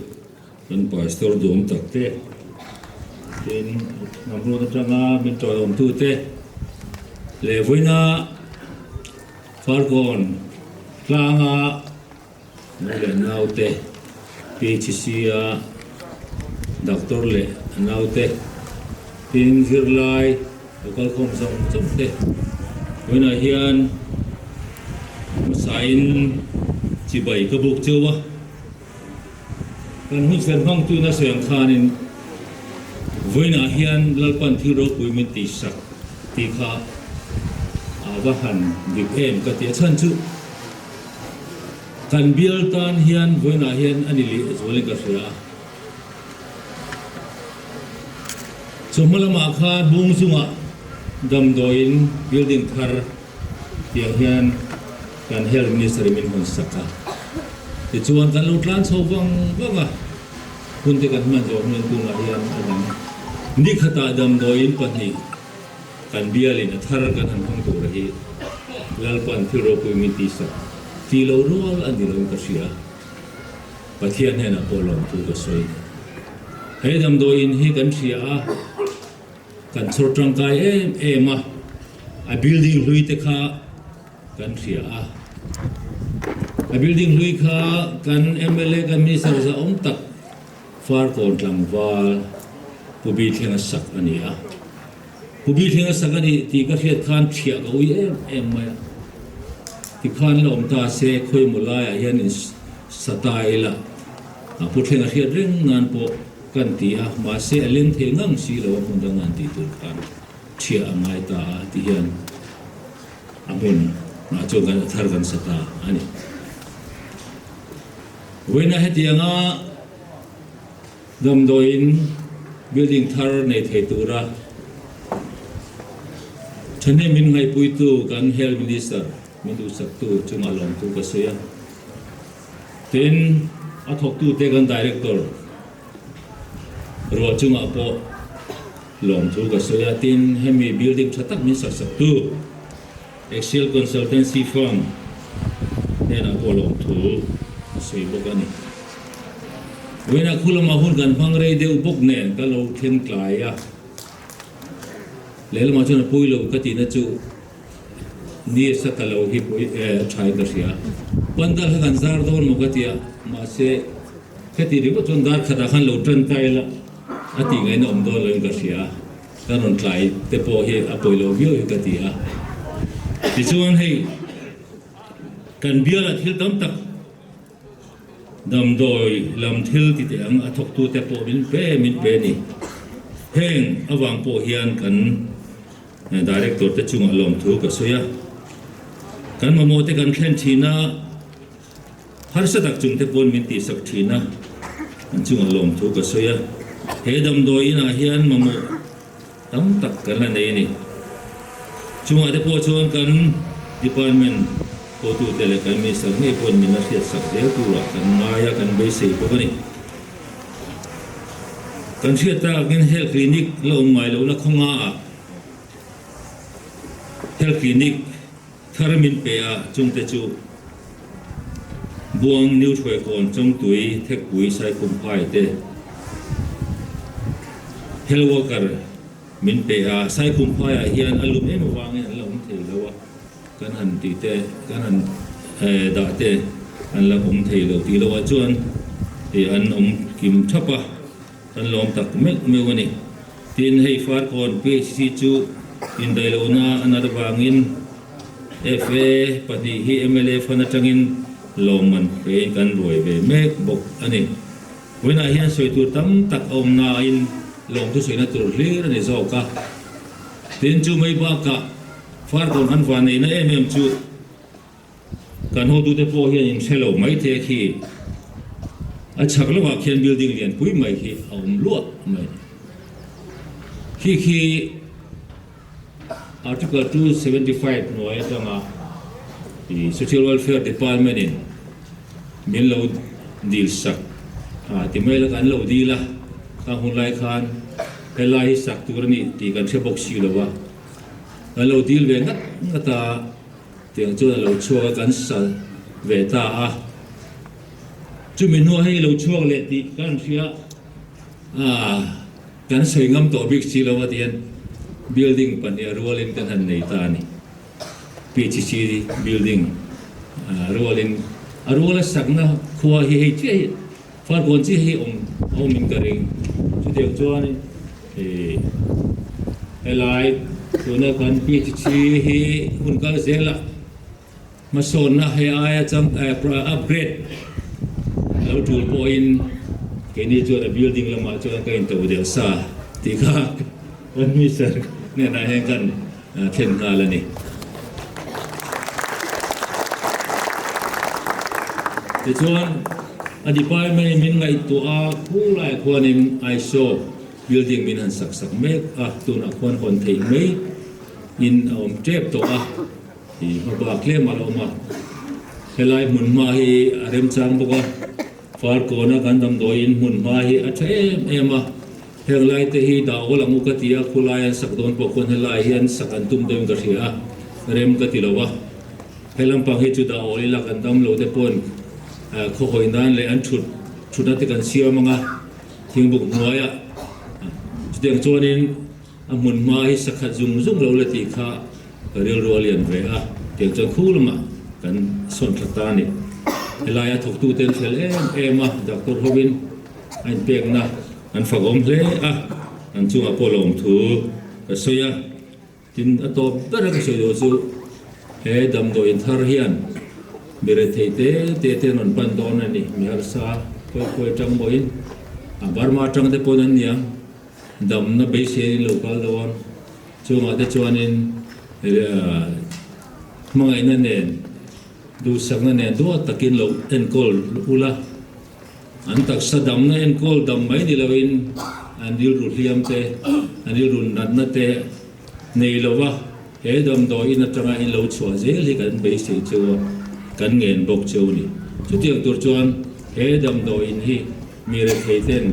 Speaker 8: kan Pastor duhawm tak te, tin hnamrun atanga min tawiawmtu te leh vawiina Farkawn tlanga Nu leh naute, PHC-a doctor leh a naute, tin zirlai lo kalkhawm zawng zawng te vawiinah hian hmasain chibai ka buk cheu a. Kan hun ser hmangtu nasa ang khanin vawiinah hian Lalpan thil ropui min tihsak tih kha a va han dik em ka ti a chhan chu. Kan bial tan hian vawiinah hian a ni leh zualin ka hria a. Chawhma lamah khan bung chungah damdawiin building thar tiang hian kan Health Minister in min hawn sak a. Tichuan kan lo tlan chho vang vang a, hun te kan hman zawh hnuin tunah hian a dang nikhatah damdawiin pahnih Kan bialin a thar kan han hmang tur hi Lalpan thil ropui min tihsak ti lo rual a ni loin ka hria. Pathian hnenah pawh lawmthu ka sawi. He damdawiin hi kan hria a, kan chhawr tangkai em em a, a building hlui te kha kan hria a. A building hlui kha kan mla kan minister zahawm tak Farkawn tlangval Pu Bithlenga sak a ni a. Pu Bithlenga sak a nih tih ka hriat khan thiah ka ui em em mai a. Tikhan la awm ta se khawimaw laiah hian in sa ta ila a Pu Thlenga hriat reng nan pawh kan ti a, mahse a leng thei ngang si lo a hmun dang an tih tur khan thiah a ngai ta a ti hian a hmun ah chuan kan a thar kan sa ta a ni. Vawiina hetianga damdawiin building thar nei thei tura thahnem min ngaihpuitu kan Health Minister min duhsaktu chungah lawmthu ka sawi a. Tin, a thawktute kan Director ruah chungah pawh lawmthu ka sawi a. Tin, hemi building tha tak min saksaktu. Axial Consultancy Firm hnenah pawh lawmthu a sawi bawk a ni. Vawiinah khu lamah hun kan hmang rei deuh bawk nen ka lo thleng tlai a, lehlamah chuan a pawi lo ka tihna chu ni sa ta lo hi pawi thain ka hria. Pandal kha kan zar dawn maw ka ti a, mahse heti ringawt chuan dar khatah khan lo tan ta ila a tih ngaihna awm dawn loin ka hria. Ka rawn tlai te pawh hi a pawi lo viau hi ka ti a. Tichuan hei kan bialah thil tam tak damdawi lam thil ti teh ang a thawktu te pawh min pe min pe a ni. Heng avang pawh hian kan Director te chungah lawmthu ka sawi a. Kan mamawh te kan thlen thin a. Harsa tak chung te pawn min tihsak thin a, an chungah lawmthu ka sawi a. He damdawi inah hian mamawh tam tak kan la nei a ni. Chungah te pawh chuan kan department hotute leh kan minister ngei pawn min la hriatsak zel turah kan ngai a, kan beisei bawk a ni. Kan hriat takin health clinic la awm ngai lohna khawnga ah health clinic Thar min pe a, chungte chu Buang, New Hruaikawn, Chawngtui, Thekpui, Saikhumphai te Health Worker min pe a, Saikhumphaiah hian a lum em avangin an la awm thei lo a, kan han tih te, kan han dah te an la awm thei lo tih loh ah chuan an awm kim thap a, kan lawm tak meuh meuh a ni. Tin, hei Farkawn PHC chu indaihlohna a nat avangin FA pahnih hi mla fund atangin lawmman pein kan ruai ve mek bawk a ni. Vawiinah hian sawi tur tam tak a awm nain lawmthu sawina tur hlir a ni zawk a. Tin, chu mai bakah Farkawn kan vanneihna em em chu Kan hotute pawh hian in hre lo mai te khi a chhak lamah khian building lianpui mai khi a awm luah mai. Khi khi Article 275 hnuai atanga i Social Welfare Department in min lo dil sak a ti mai la kan lo dil a, khang hun lai khan helai hi sak tur a ni tih kan hre bawk si lo va, kan lo dil ve ngat ngat a. Tiang chuan a lo chhuak a, kan sa ve ta a. Chumi hnuah hei lo chhuak leh tih kan hria a, kan sawi ngam tawh bik si lo a tihian building pahnih a rualin kan han nei ta a ni. PHC building rualin a ruala sakna khua hi hei chiah hi Farkawn chiah hi awm a awmin ka ring. Chutiang chuan ih helai tuna kan PHC hi hun kal zelah hmasawnna hei aia chang upgrade lo tul pawhin keini chuan a building lamah chuan ka into deuh sa tih kha kan minister hnenah hian kan thlen nghal a ni. Tichuan, a department in min ngaihtuah a, khu laiah khuanin ISO building min han sak sak mek a, tunah khuan hawn theih mai in a awm tep tawh a, ih hmabak tlem a la awm a. Helai hmun hma hi a remchang bawk a, Farkawna kan damdawiin hmun hma hi a tha em em a. Heng lai te hi dah awl ang u ka ti a, khulai an sak dawn pawh khuan helai hian sak an tum deuhin ka hria a, rem ka ti lo a. He lampang hi chu dah awl ila kan dam lo te pawn khaw hawi nan leh an thut thutna te kan siam ang a, thingbuk hnuaiah chutiang chuanin a hmun hma hi sakhat zung zung lo la tih kha ka rilru a lian ve a, tiang chuan khu lamah kan sawn thla ta a ni. Helaia thawktute an fel em em a, doctor hovin a inpekna An fak awm hle a, an chungah pawh lawmthu ka sawi a, tin a tawp ber a ka sawi duh chu he damdawiin thar hian mi rethei te te te an rawn pan dawn a ni, mi harsa khawi khawi atang pawhin a Burma atang te pawn an niang damna beiseiin an lo kal dawn, chungah te chuanin hmangaihna nen duhsakna nen duat takin lo enkawl ula. An taksa damna enkawl dam mai ni loin an rilru hliam te, an rilru natna te nei lova he damdawi in atanga in lo chhuah zel hi kan beisei cheu a, kan ngen bawk cheu a ni. Chutiang tur chuan he damdawi in hi mi rethei ten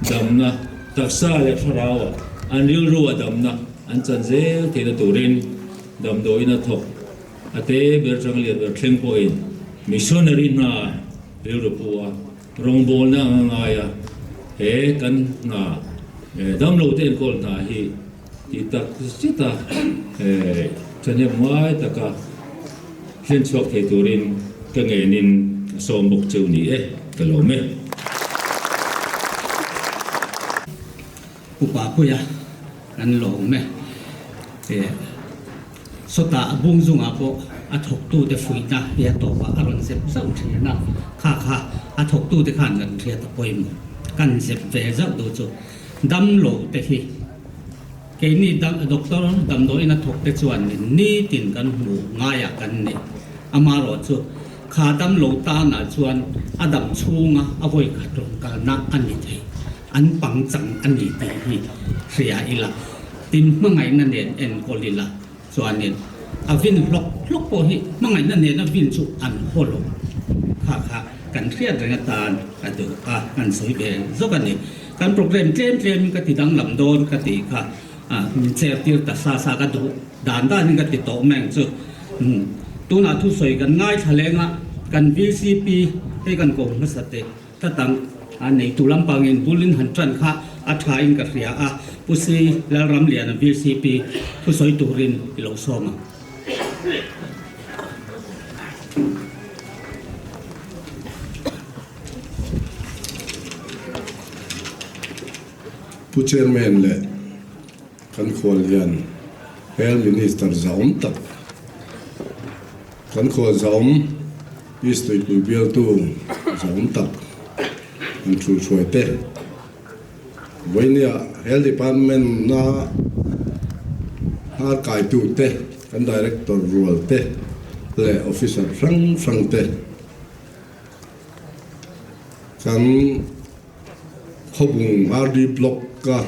Speaker 8: damna taksa leh thlarauah an rilru a damna an chan zel theihna turin damdawi in a thawk. A te ber chang lian ber thleng pawhin missionary hna rilru pu a, rawngbawlna anga ngai a, he kan hna damlo te enkawl hna hi ti tak zet a thahnem ngai taka hlen chhuak thei turin ka ngenin a sawm bawk cheu ni e, ka lawm e.
Speaker 3: Upa Puia kan lawm e. Sawtah bung zungah pawh a thawktute fuihna hi a tawpah a rawn zep zauh thin a, kha kha a thawktute khan kan hriat a pawimawh. Kan zep ve zauh duh chu damlo te hi keini doctor damdawiin a thawkte chuan nitin kan hmu ngaiah kan nei. Amaherawh chu kha damlo tanah chuan a dam chhunga a vawikhat rawn kalna a ni thei. An pangchang a ni tih hi hria ila, tin hmangaihna nen enkawl ila chuanin a vin hlawk hlawk pawh hi hmangaihna nena vin chu an haw lo. Kha kha kan hriat reng atan a duh a, kan sawi ve zawk a ni. Kan program tlem tlemin ka ti danglam dawn ka tih kha min chair tir ta sa sa ka duh dan danin ka ti tawh mai ang chu. Tunah thusawi kan ngaithla leng a, kan VCP hei kan ko hmasa teh. Ka tang a neitu lampangin bulin han tan kha a thain ka hria a, Pu Si Lalramliana VCP thusawi turin i lo sawm ang.
Speaker 9: Pu Chairman leh kan khuallian Health Minister zahawm tak, kan khual zahawm East Tuipui bialtu zahawm tak an thu hruai te. Vawinia Health Department na hnar kaitu te, kan Director rual te leh Officer hrang hrang te kan Khawbung RD Block a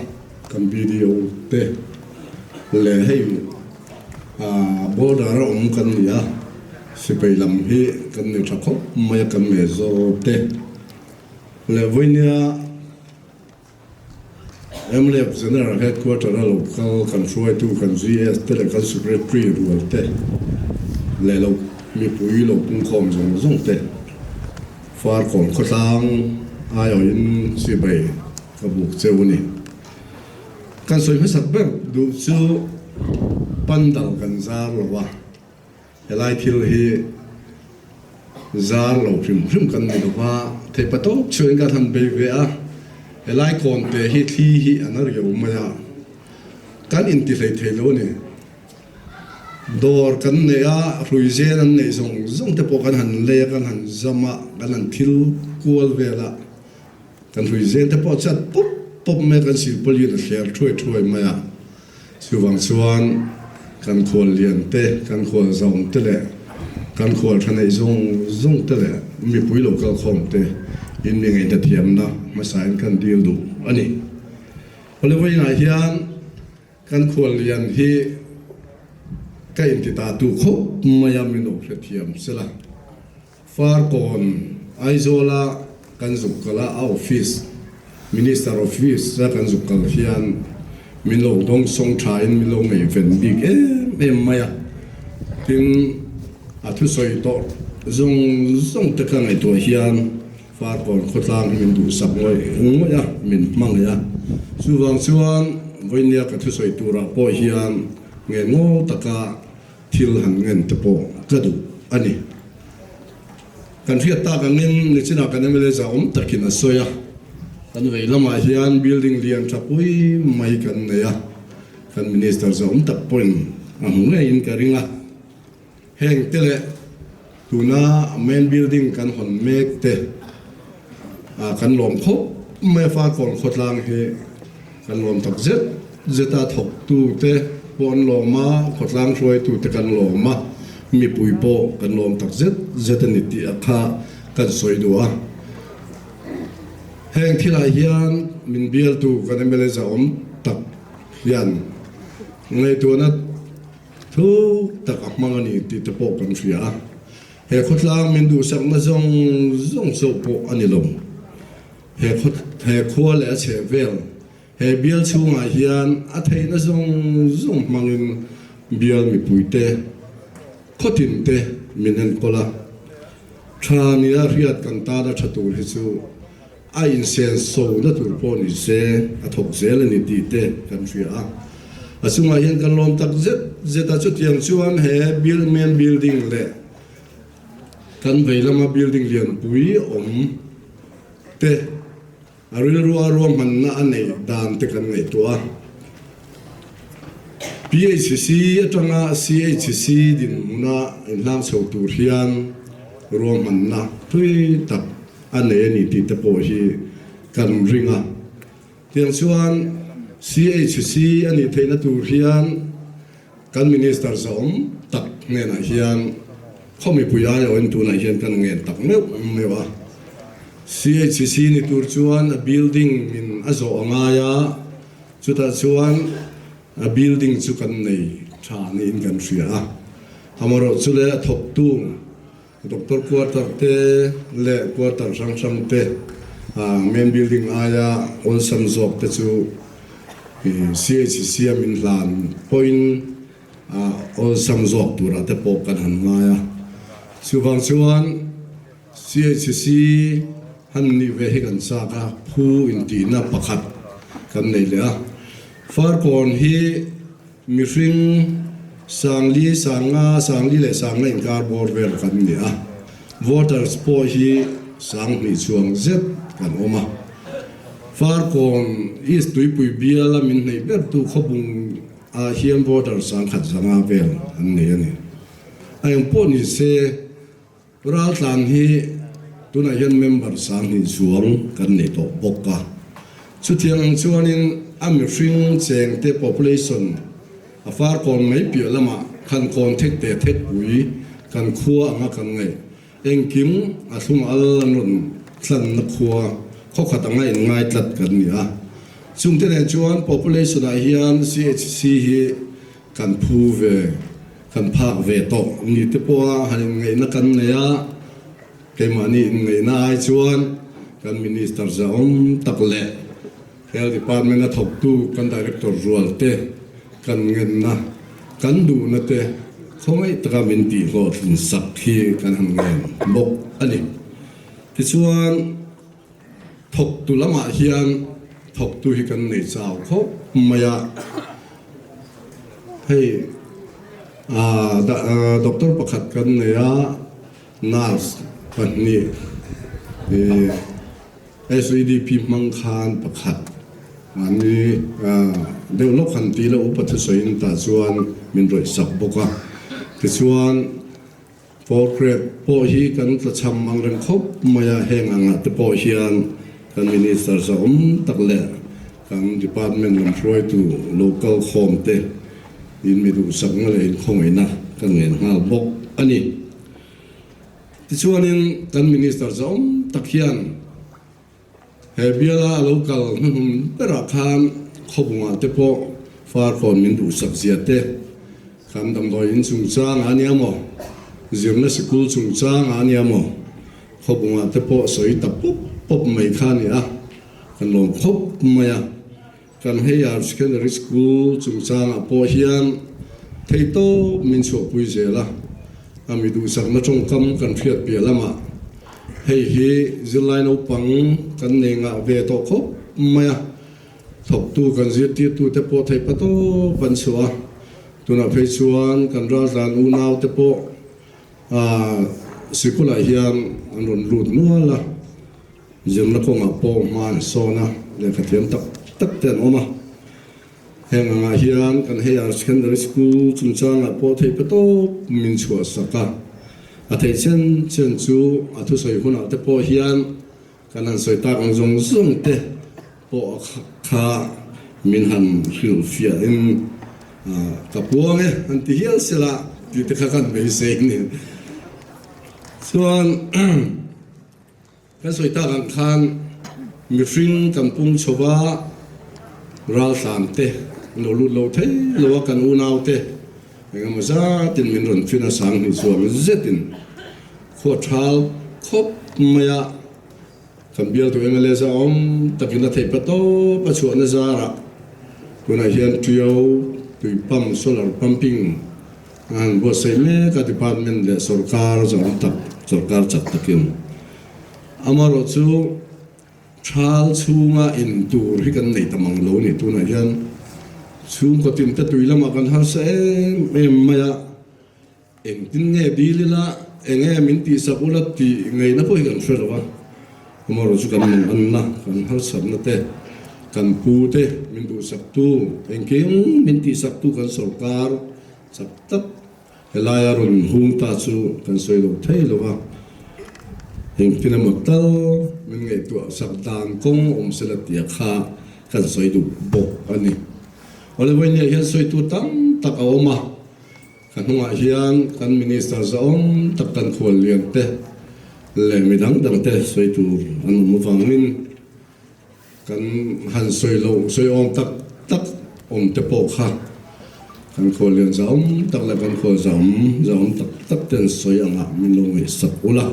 Speaker 9: kan BDO te leh hei border a awm kan ni a, sipai lam hi kan nei tha khawp mai a kan nei zawk te leh vawinia MLF General Headquarter a lo kal kan hruaitu kan GS te leh kan Secretary rual te leh lo mipui lo pungkhawm zawng zawng te. Farkawn khawtlang aiawhin chibai ka buk cheu a ni. Kan sawi hmasak ber duh chu pandal kan zar lo a, helai thil hi zar lo hrim hrim kan ni lo va, theihpa tawp chhuahin kan han bei ve a, helai kawnte hi thli hi a na riau mai a, kan inti hlei thei lo a ni. Dawr kan neih a, hrui zen an neih zawng zawng te pawh kan han lei a, kan han zam a, kan han thil kual vel a, kan hrui zen te pawh chat pawp pawp mai a, kan silpawlin a thler thuai thuai mai a. Chuvang chuan kan khual lian te, kan khual zawng te leh kan khual tha neih zawng zawng te leh mipui lo kal khawm te in mi ngaihna thiamna hmasain kan dil duh a ni. Awle vawiinah hian Kan khuallian hi ka inti ta tu khawp mai a, min lo hrethiam sela. Farkawn Aizawla kan zuk kal a, a office, Minister office a kan zuk kal hian min lo dawngsawng thain min lo ngaihven bik em em mai a. Tin, a thusawi tawh zawng zawng te ka ngaihtuah hian Farkawn khawtlang hi min duhsak ngawih ngawih a, min hmangaih a. Chuvang chuan vawinia ka thusawi turah pawh hian nge ngaw taka thil han ngen te pawh ka duh a ni. Kan hriat tak angin nichinah kan mla zahawm takin a sawi a, kan vei lamah hian building lian tha pui mai kan nei a, kan minister zahawm tak pawhin a hmu ngeiin ka ring a. Heng te leh tuna main building kan hawn mek te kan lawm khawp mai a, Farkawn khawtlang hi kan lawm tak zet zet a, thawktu te pawh an lawm a, khawtlang hruaitu te kan lawm a, mipui pawh kan lawm tak zet zet a ni tih a kha kan sawi duh a. Heng thilah hian min bialtu kan mla zahawm tak hian ngaihtuahna Thu tak a hmang a ni tih te pawh kan hria a, he khawtlang min duhsakna zawng zawng chauh pawh a ni lo. He khaw he khua leh a chheh vel he bial chhungah hian a theihna zawng zawng hmangin bial mipuite. Khawtin te min enkawl a, tha nia hriat kan tana tha tur hi chu a insenso na tur pawh ni se a thawk zel a ni tih te kan hria a. A chungah hian kan lawm tak zet zet a, chutiang chuan he main building leh kan vei lama building lianpui awm te A rilrua ruahmanna a neih dan te kan ngaihtuah a. PHC atanga CHC dinhmuna inhlang chho tur hian ruahmanna thui tak a nei a ni tih te pawh hi kan ring a. Tiang chuan CHC a nih theihna tur hian Kan Minister zawm tak hnenah hian khaw mipui aiawhin tunah hian kan ngen tak meuh meuh a. CHC ni tur chuan a building min a zawh a ngai a, chutah chuan a building chu kan nei tha niin kan hria a. Amaherawhchu leh a thawktu Doctor quarter te leh quarter hrang hrang te main building aia awlsam zawk te chu CHC a min hlan pawhin awlsam zawk turah te pawh kan han ngai a. Chuvang chuan CHC han nih ve hi kan chak a, phu intihna pakhat kan nei leh a. Farkawn hi Mihring Sangli, Sanga, Sangli leh Sanga inkar bawr vel kan ni a, voters pawh hi Sanghnih chhuang zet kan awm a. Farkawn East Tuipui biala min hneih bertu khawbung ah hian voters sangkhat zanga vel an nei a ni. A engpawh ni se. Raltlan hi tunah hian member 2000 chuang kan nei tawh bawk a, chutiang ang chuanin a mihring chengte population a farkawn mai piah lamah khan kawn thek te thekpui kan khua anga kan ngaih engkim a thlum al an rawn tlanna khua khawkhat anga inngai tlat kan ni a, chungte nen chuan population ah hian CHC hi Kan phu ve, kan phak ve tawh ni te pawha han inngaihna kan nei a, keimahni inngaihna ai chuan kan Minister zahawm tak leh Health Department a thawktu kan Director rual te kan ngenna, kan duhna te khawngaih taka min tihhlawhtlin sak hi kan han ngen bawk a ni. Tichuan. Thawktu lamah hian thawktu hi kan nei chau khawp mai a, hei doctor pakhat kan nei a, nurse pahnih SEDP hmang khan pakhat mahni deuh lawk han ti la upa thusawiin tah chuan min rawih sak bawk a, tichuan. Fourth grade pawh hi kan tlachham ang reng khawp mai a, heng angah te pawh hian kan Minister zahawm tak leh kan Department lam hruaitu local khawm te in mi duhsakna leh inkhawngaihna kan ngen nghal bawk a ni. Tichuanin kan Minister zahawm tak hian He biala a lo kal hnuhnun berah khan khawbungah te pawh Farkawn min duhsak zia te, kan damdawi in chungchang a nia maw, zirna sikul chungchang a nia maw, khawbungah te pawh sawi ta pawp pawp mai kha a ni a, kan lawm khawp mai a. Kan Higher Secondary School chungchangah pawh hian theihtawp min chhuahpui zel a, a mi duhsakna tawngkam kan hriat piah lamah hei hi zirlai naupang kan nei ngah ve tawh khawp mai a, thawktu kan zirtirtute pawh theih patawp an chhuah a, tunah phei chuan kan raltlan unaute pawh sikulah hian an rawn lut nual a. Zirna kawngah pawh hma an sawn a, lehkha thiam tak tak te an awm a. Heng angah hian kan Higher Secondary School chungchangah pawh theih pe tawp min chhuah sak a. A theih chen chen chu a thusawi hunah te pawh hian kan han sawi tak ang zawng zawng te pawh kha min han hrilhfiahin ka puang e han ti hial sela tih te kha kan beisei a ni. Chuan. Kan sawi tak ang khan mihring kan pung chho va, raltlan te an lo lut lo thei lo a, kan unau te engemaw zatin min rawn fin a, 2000 chuang zetin khua thal khawp mai a, kan bialtu mla za awm takin a theih pa tawp a chhuahna zarah tunah hian Tiau tui pump solar pumping. An buatsaih mek a department leh sorkar zawm tak sorkar chak takin. Amaherawhchu thal chhunga in tur hi kan nei ta mang lo a ni. Tunah hian chhungkaw tin te tui lamah kan harsa em em mai a, engtin nge dil ila, eng nge min tihsak ula tih ngaihna pawh hi kan hre lo va. Amaherawhchu kan mang anna, kan harsatna te, kan pu te min duhsaktu, engkim min tihsaktu kan sorkar Chak tak helaia rawn hung ta chu kan sawi lo thei lo va, engtin emaw tal min ngaihtuah sak dan kawng awm sela tia kha kan sawi duh bawk a ni. Awle vawinia hian sawitu tam tak a awm a, ka hnungah hian kan Minister zahawm tak kan khuallian te leh midang dang te sawi tur an awm avangin Kan han sawi loh sawi awm tak tak awm te pawh kha kan khuallian zahawm tak leh kan khual zahawm zahawm tak tak ten sawi angah min lo ngaihsak ula.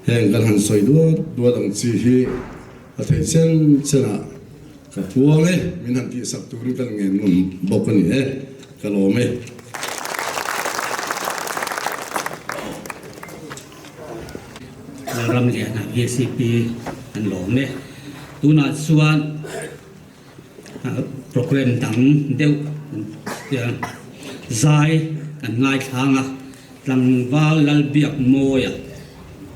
Speaker 9: Heng kan han sawi duat duat ang chi hi a theih chen chenah ka puang e, min han tihsak turin kan ngen ngam bawk a ni e, ka lawm e.
Speaker 3: Lalramliana VCP an lawm e. Tunah chuan program dang deuh zai kan ngaithlang a, Tlangval Lalbiakmawia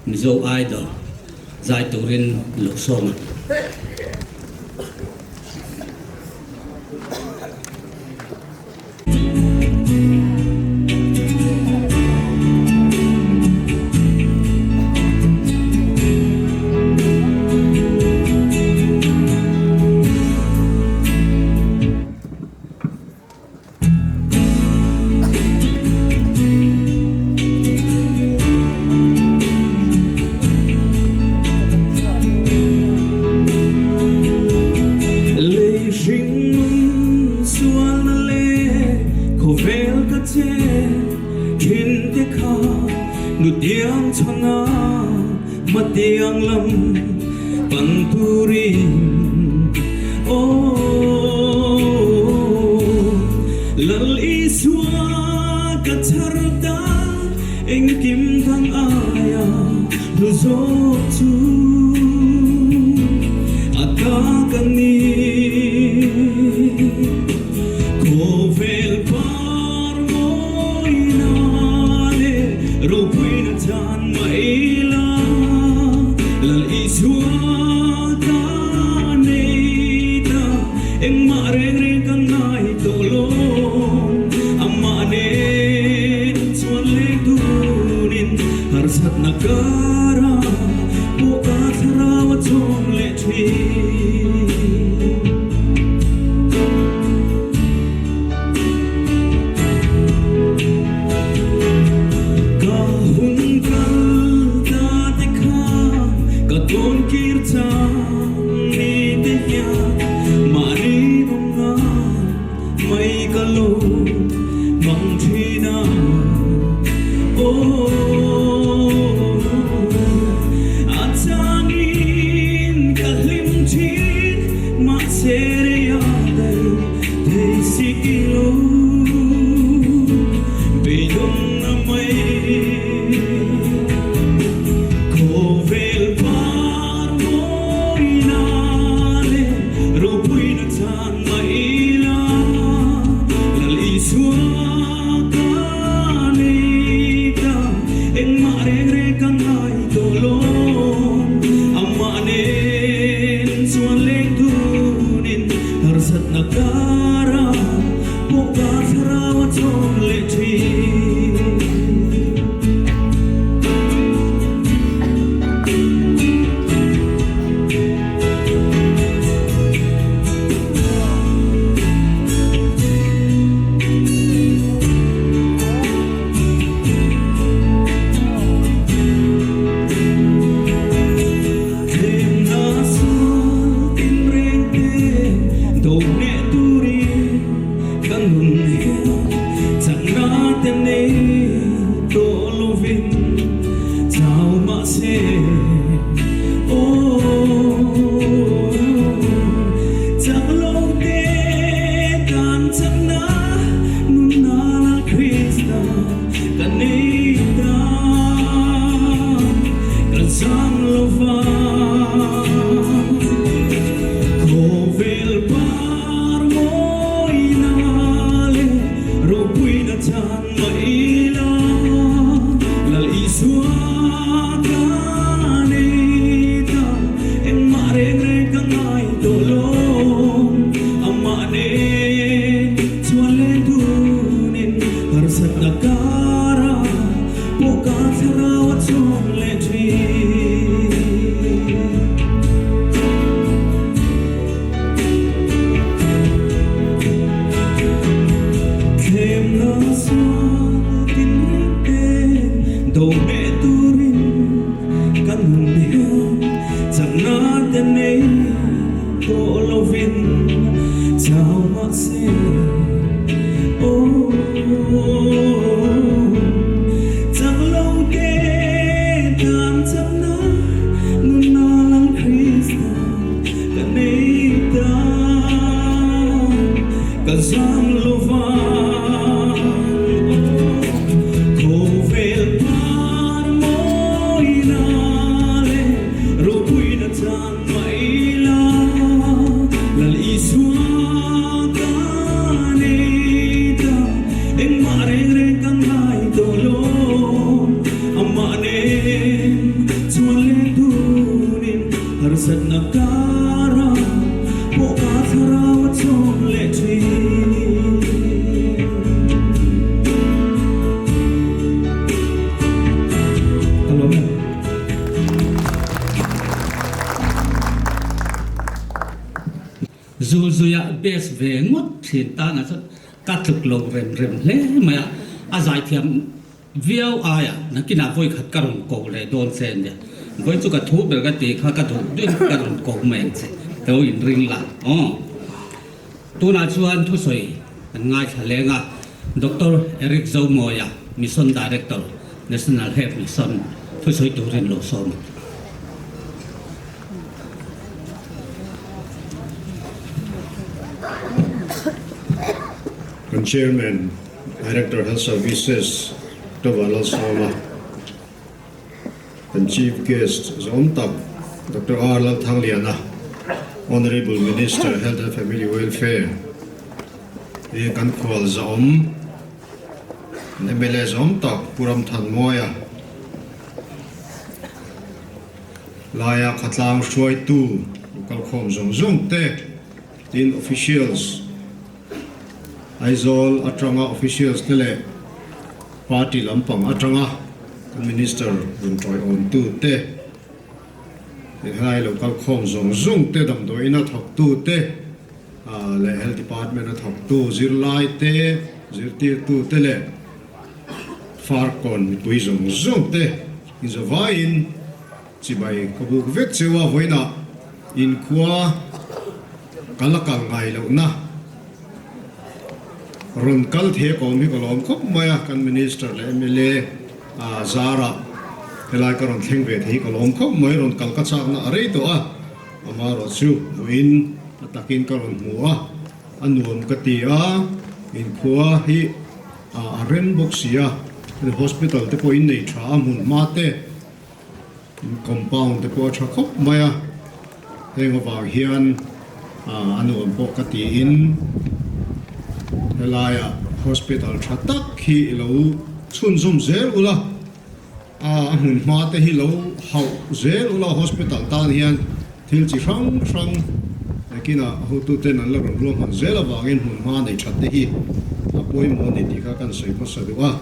Speaker 3: Mizo Idol zai turin lo sawm a.
Speaker 10: Lei hring sualna leh khawvel ka che thin te kha nutiang chhana hmatiang lam pan turin aw Lal Isua ka chhar ta engkim dang aia hlu zawk chu a ta ka ni. Khawvel par mawina leh ropuina chan mai la, Lal Isua ka nei ta, engmah reng reng ka ngai tawh lo. Amah nen chuan leng tunin harsatna kara pawh ka thlarau a chawm leh thin. Ka hun kal ta te kha ka tawn kir chang ni te hian mahni nawm nan mai ka lo hmang thin a aw a changin ka hlim thin mahse rei a daih thei si lo beidawng a mai khawvel par mawina leh ropuina chan mai la Lal Isua ka nei ta engmah reng reng ka ngai tawh lo amah nen chuan leng tunin harsatna kara pawh ka thlarau a chawm leh thin. Thlemna sual tinreng te do hneh turin ka nun hian chakna te nei tawh lovin chau mahse aw chak lo te tan chakna nunna Krista. thlarau a chhawm leh thin. Thlemna sual tinreng te do hneh turin ka nun hian chakna te nei tawh lovin chau mahse aw chak lo te tan chakna nunna lang Krista ka nei ta ka zam lova aw khawvel par mawina leh ropuina chan mai la Lal Isua ka nei ta engmah reng reng ka ngai tawh lo amah nen chuan leh tunin Harsatna kara pawh ka thlarau a chawm leh thin. Ka lawm e.
Speaker 3: Zulzuia best ve ngawt thin tan ah chuan ka tluk lo rem rem hle mai a, a zaithiam Viau aia nakinah vawi khat ka rawn ko leh dawn che nia. Vawi chu ka thu ber ka tih kha ka duh duhin ka rawn ko mai ang che. Tho in ring la aw. Tunah chuan thusawi kan ngaithla leng a, Doctor Eric Zomawia, Mission Director, National Health Mission thusawi turin lo sawm ang.
Speaker 9: Kan Chairman Director Health Services Doctor Vanlalsawma, kan Chief Guest zawm tak Doctor R Lalthangliana, Honourable Minister Health and Family Welfare hi kan khual zawm, kan mla zawm tak Pu Ramthanmawia, laia khatlang hruaitu local khawm zawng zawng te, tin officials, Aizawl atanga officials te leh party lampang atanga kan minister rawn tawiawmtu te, helai lo kalkhawm zawng zawng te, damdawiin a thawktu te leh health department a thawktu zirlai te, zirtirtu te leh Farkawn mipui zawng zawng te inzawvaiin Chibai ka buk vek cheu a, vawiinah inkhua ka la kal ngai lohna rawn kal thei a kawm hi ka lawm khawp mai a, kan Minister leh mla zarah helai ka rawn thleng ve thei hi ka lawm khawp mai, rawn kal ka chakna a rei tawh a, amaherawh chu vawiin a takin ka rawn hmu a, a nuam ka ti a, inkhua hi a rem bawk si a, hospital te pawh in nei tha a hmun hma te. Compound te pawh a tha khawp mai a, heng avang hian a nuam pawh ka tiin helaiah hospital tha tak hi i lo chhunzawm zel ula, a hmun hma te hi lo hauh zel ula hospital tan hian thil chi hrang hrang nakinah hotuten an la rawn ruahman zel avangin hmun hma nei that te hi a pawimawh a ni tih kha kan sawi hmasa duh a.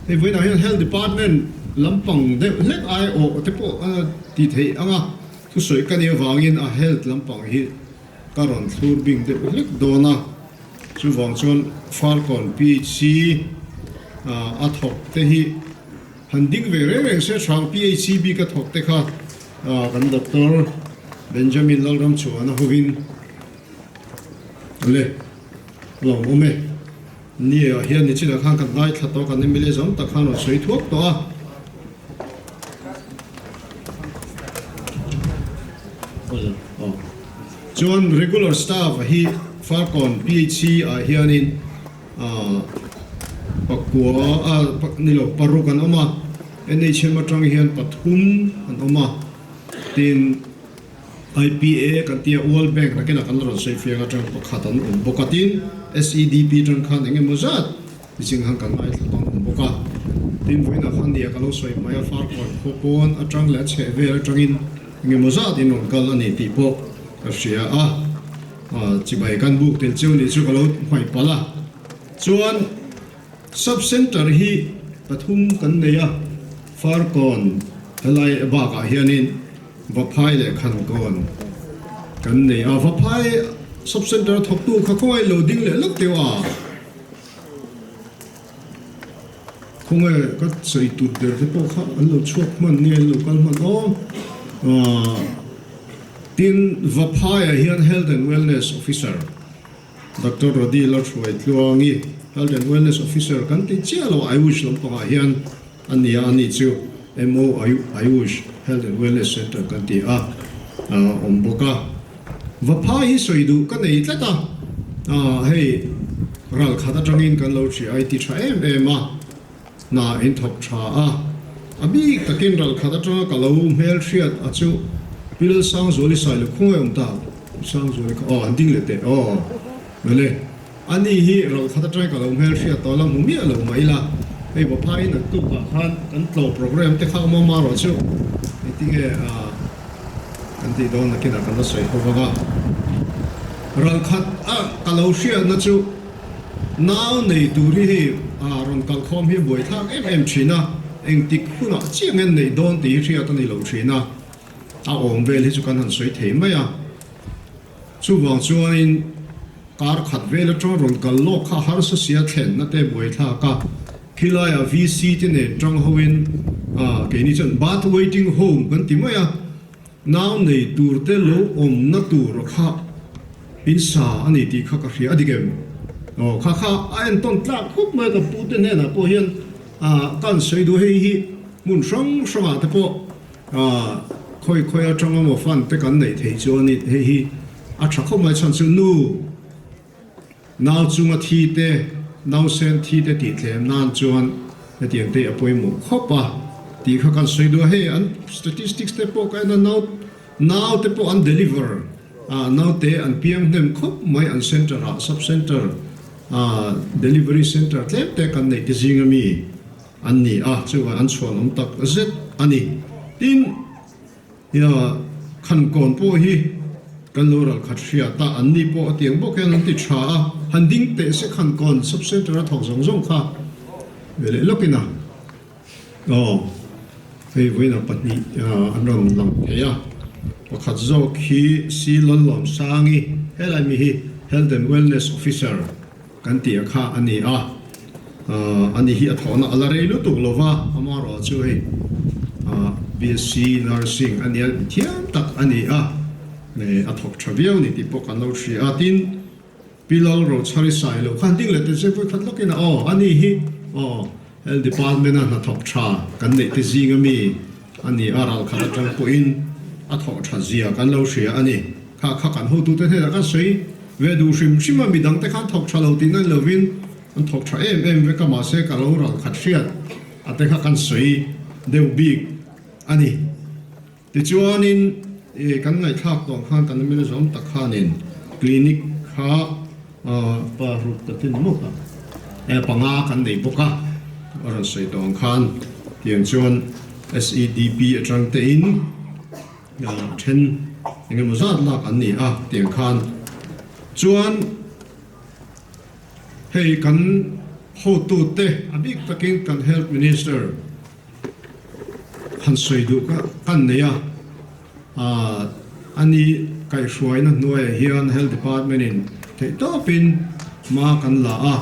Speaker 9: Hei vawiinah hian Health Department lampang deuh hlek aiawh te pawh a ti theih ang a, thusawi ka nih avangin a Health lampang hi ka rawn thlur bing deuh hlek dawn a, chuvang chuan Farkawn PHC a thawk te hi han ding ve reng reng se hrang PHC bik a thawk te kha Kan Doctor Benjamin Lalramchhuana hovin le lawm awm e. Ni ah hian nichinah khan kan ngaithla tawh a, kan mla zawng tak khan rawn sawi thuak tawh a. Chuan regular staff hi Farkawn PHC ah hianin Pakua ni lo paruk an awm a, NHM atang hian pathum an awm a, tin IPA kan tia World Bank nakinah kan rawn sawi fiang atang pakhat an awm bawk a, tin SEDP atang khan eng emaw zat zing han kan ngaithla tawh an awm bawk a, tin vawiinah khan nia ka lo sawi mai a, Farkawn khua pawn atang leh a chheh vel atangin eng emaw zat in rawn kal a ni tih pawh ka hria a. Chibai kan buk tel cheu nih chu ka lo hmaih palh a, chuan sub centre hi pathum kan nei a. Farkawn helai bakah hianin Vaphai leh Khankawn kan nei a, Vaphai Sub Centre thawktu kha khawngaih lo ding leh lawk teuh a. Khawngaih ka sawi tur ber te pawh kha an lo chhuak hman nge an lo kal hman aw. Tin, Vaphaiah hian Health and Wellness Officer Doctor Rodi Lalhruai Tluangi, Health and Wellness Officer kan tih chiah lo Ayush lampangah hian a ni a, ani chu MO Ayush Health and Wellness Centre kan ti a, a awm bawk a. Vaphai hi sawi duh ka nei tlat a, hei ral khat atangin kan lo hria i ti tha em em a, hna in thawk tha a, a bik takin ral khat atanga ka lo hmelhriat a chu Pi Lalsangzuali Sailo khawngaih awm ta, Sangzuali kha aw an ding leh teh aw mawle, ani hi ral khat atanga ka lo hmelhriat tawh la hmu miah lo mah ila, hei Vaphai naktukah khan kan tlawh program te kha awm awm erawh chu engtinge ah kan tih dawn nakinah kan la sawi ho vang a, ral khat a ka lo hriatna chu. Nau nei tur hi hei rawn kalkhawm hi buaithlak em em thin a, engtik hunah chiah nge neih dawn tih hi hriat a ni lo thin a, a awm vel hi chu kan han sawi thei mai a. Chuvang chuanin kar khat vel atanga rawn kal lawk kha harsa sia thlenna te buaithlak a, khilaiah VC te nen tang hoin keini chuan birth waiting home kan ti mai a, Nau nei tur te lo awmna tur kha in sa a ni tih kha ka hria a dik em? Aw kha kha a entawn tlak khawp mai ka pu te hnenah pawh hian ka an sawi duh hei hi hmun hrang hrangah te pawh khawi khawi atanga maw fund te kan neih theih chuan hei hi a tha khawp mai chhan chu nu Nau chunga thi te, nausen thi te tih thlem nan chuan hetiang te a pawimawh khawp a tih kha kan sawi duh a, hei an statistics te pawh ka en a, nau nau te pawh an deliver a, naute an piang hnem khawp mai an centre ah, sub centre ah delivery centre tlem te kan neih te zing ami an ni a, chuvang an chhuanawm tak zet a ni. Tin. Nia, Khankawn pawh hi kan lo ral khat hriat a, an ni pawh a tiang bawk hian an ti tha a, han ding teh se Khankawn sub centre a thawk zawng zawng kha ve leh lawkin a, aw hei vawiinah pahnih an rawn lang thei a, pakhat zawk hi Si Lawlawmsangi helai mi hi Health and Wellness Officer kan tih a kha a ni a, ani hi a thawhna a la rei lutuk lo va, amaherawh chu hei BSc Nursing a nia thiam tak a ni a, a thawk tha viau ni tih pawh kan lo hria a, tin Pi Lalrochhari Sailo khan ding leh teh se vawikhat lawkin a aw ani hi aw Health Department a hnathawk tha kan neih te zing ami a ni a, ralkhat atang pawhin a thawh tha zia kan lo hria a ni. Kha kha kan hotute hnenah kan sawi ve duh hrim hrim a, midang te khan thawk tha lo tih nan lovin an thawk tha em em vek a, mahse ka lo ralkhat hriat a te kha kan sawi deuh bik a ni. Tichuanin kan ngaihthlak tawh khan kan mla zawm tak khanin clinic kha pa ruk ka tin mawk a, panga kan nei bawk a, a rawn sawi tawh ang khan tiang chuan SEDP atang tein then engemaw zat lak an ni a tiang khan chuan hei kan hotute a bik takin kan health minister Han sawi duh ka kan nei a, ani kaihhruaina hnuaiah hian Health Department in theih tawpin hma kan la a,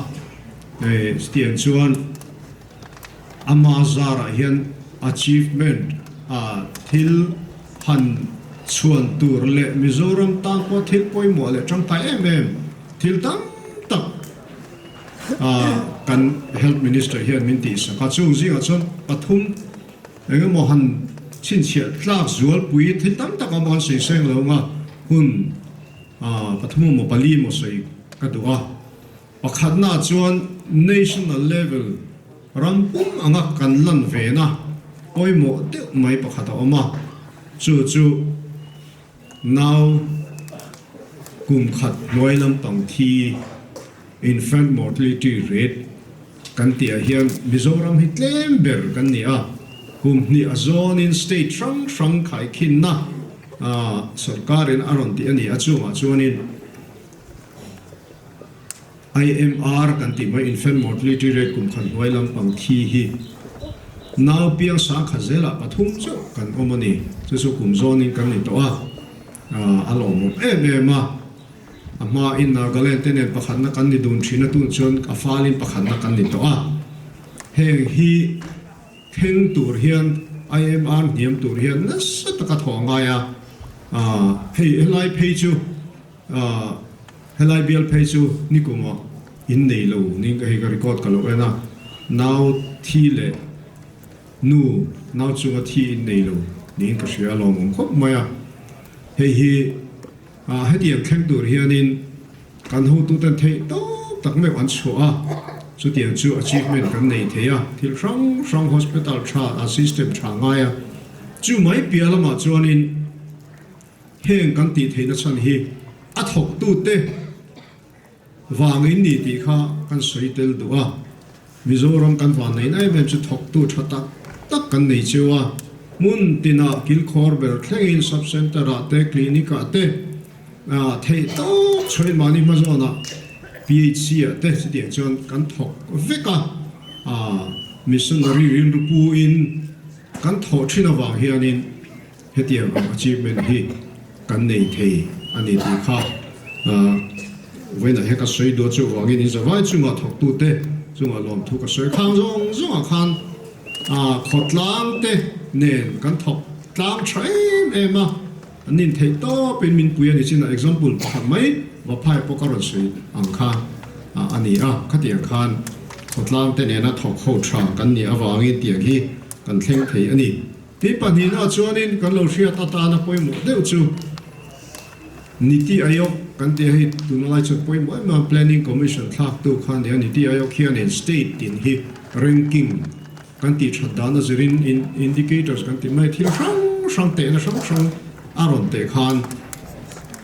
Speaker 9: chutiang chuan ama zarah hian achievement thil han chhuan tur leh Mizoram tan pawh thil pawimawh leh tangkai em em thil tam tak Kan Health Minister hian min tihsak a, chung zingah chuan pathum eng emaw han chhinchhiah tlak zualpui thil tam tak awm a, kan sawi seng lo anga hun pathum emaw pali emaw sawi ka duh a. Pakhatnaah chuan National level ram pum anga kan lan vena pawimawh deuh mai pakhat a awm a, chu chu Nau kum khat hnuai lampang thi, infant mortality rate, kan tih ah hian Mizoram hi tlem ber kan ni a, kum hnih a zawnin state hrang hrang khaikhinna sorkarin a rawn tih a ni a, chungah chuanin IMR kan tih mai infant mortality rate kum khat hnuai lampang thi hi. Nau piang sangkhat zelah pathum chauh kan awm a ni. Chu chu kum zawnin kan ni tawh a, a lawmawm em em a. A hmain Nagaland te nen pakhatna kan ni dun thin a, tun chuan a falin pakhatna kan ni tawh a. Heng hi thleng tur hian IMR hniam tur hian nasa taka thawh a ngai a. Hei helai phei chu helai bial phei chu nikumah in nei lo ning ka hei ka record ka lo en a, nau thi leh nu nau chunga thi in nei lo niin ka hria a lawmawm khawp mai a. Hei hi hetiang thleng tur hianin kan hotuten theih tawp tak meuh an chhuah a, chutiang chu achievement kan nei thei a, thil hrang hrang hospital tha a system tha ngai a, chu mai piah lamah chuanin heng kan tih theihna chhan hi a thawktute vangin ni tih kha kan sawi tel duh a. Mizoram kan van neihna em em chu thawktu tha tak tak kan nei cheu a, hmun tinah kilkhawr ber thlengin sub centre ah te clinic ah te theih tawp chhuain mahni hma zawnah PHC ah te chutiang chuan kan thawk vek a, missionary rilru pu in kan thawh thin avang hianin hetiang ang achievement hi kan nei thei a ni tih kha vawiinah hian ka sawi duh a, chuvangin in zavai chungah thawktute chungah lawmthu ka sawi khang zawng zawngah khan khawtlang te nen kan thawk tlang tha em em a, an intheih tawpin min pui a ni chin a, example pakhat mai Vaphai pawh ka rawn sawi ang kha a ni a, khatiang khan khawtlang te nena thawk ho tha kan nih avangin tiang hi kan thleng thei a ni. Tin pahnihna chuanin kan lo hriat atana pawimawh deuh chu Niti Aayog kan tih a hei tuna lai chuan pawimawh em em a, Planning Commission thlaktu kha a ni a, Niti Aayog hianin state tin hi ranking kan tih that dan a zirin indicators kan tih mai thil hrang hrang tehna hrang hrang a rawn teh khan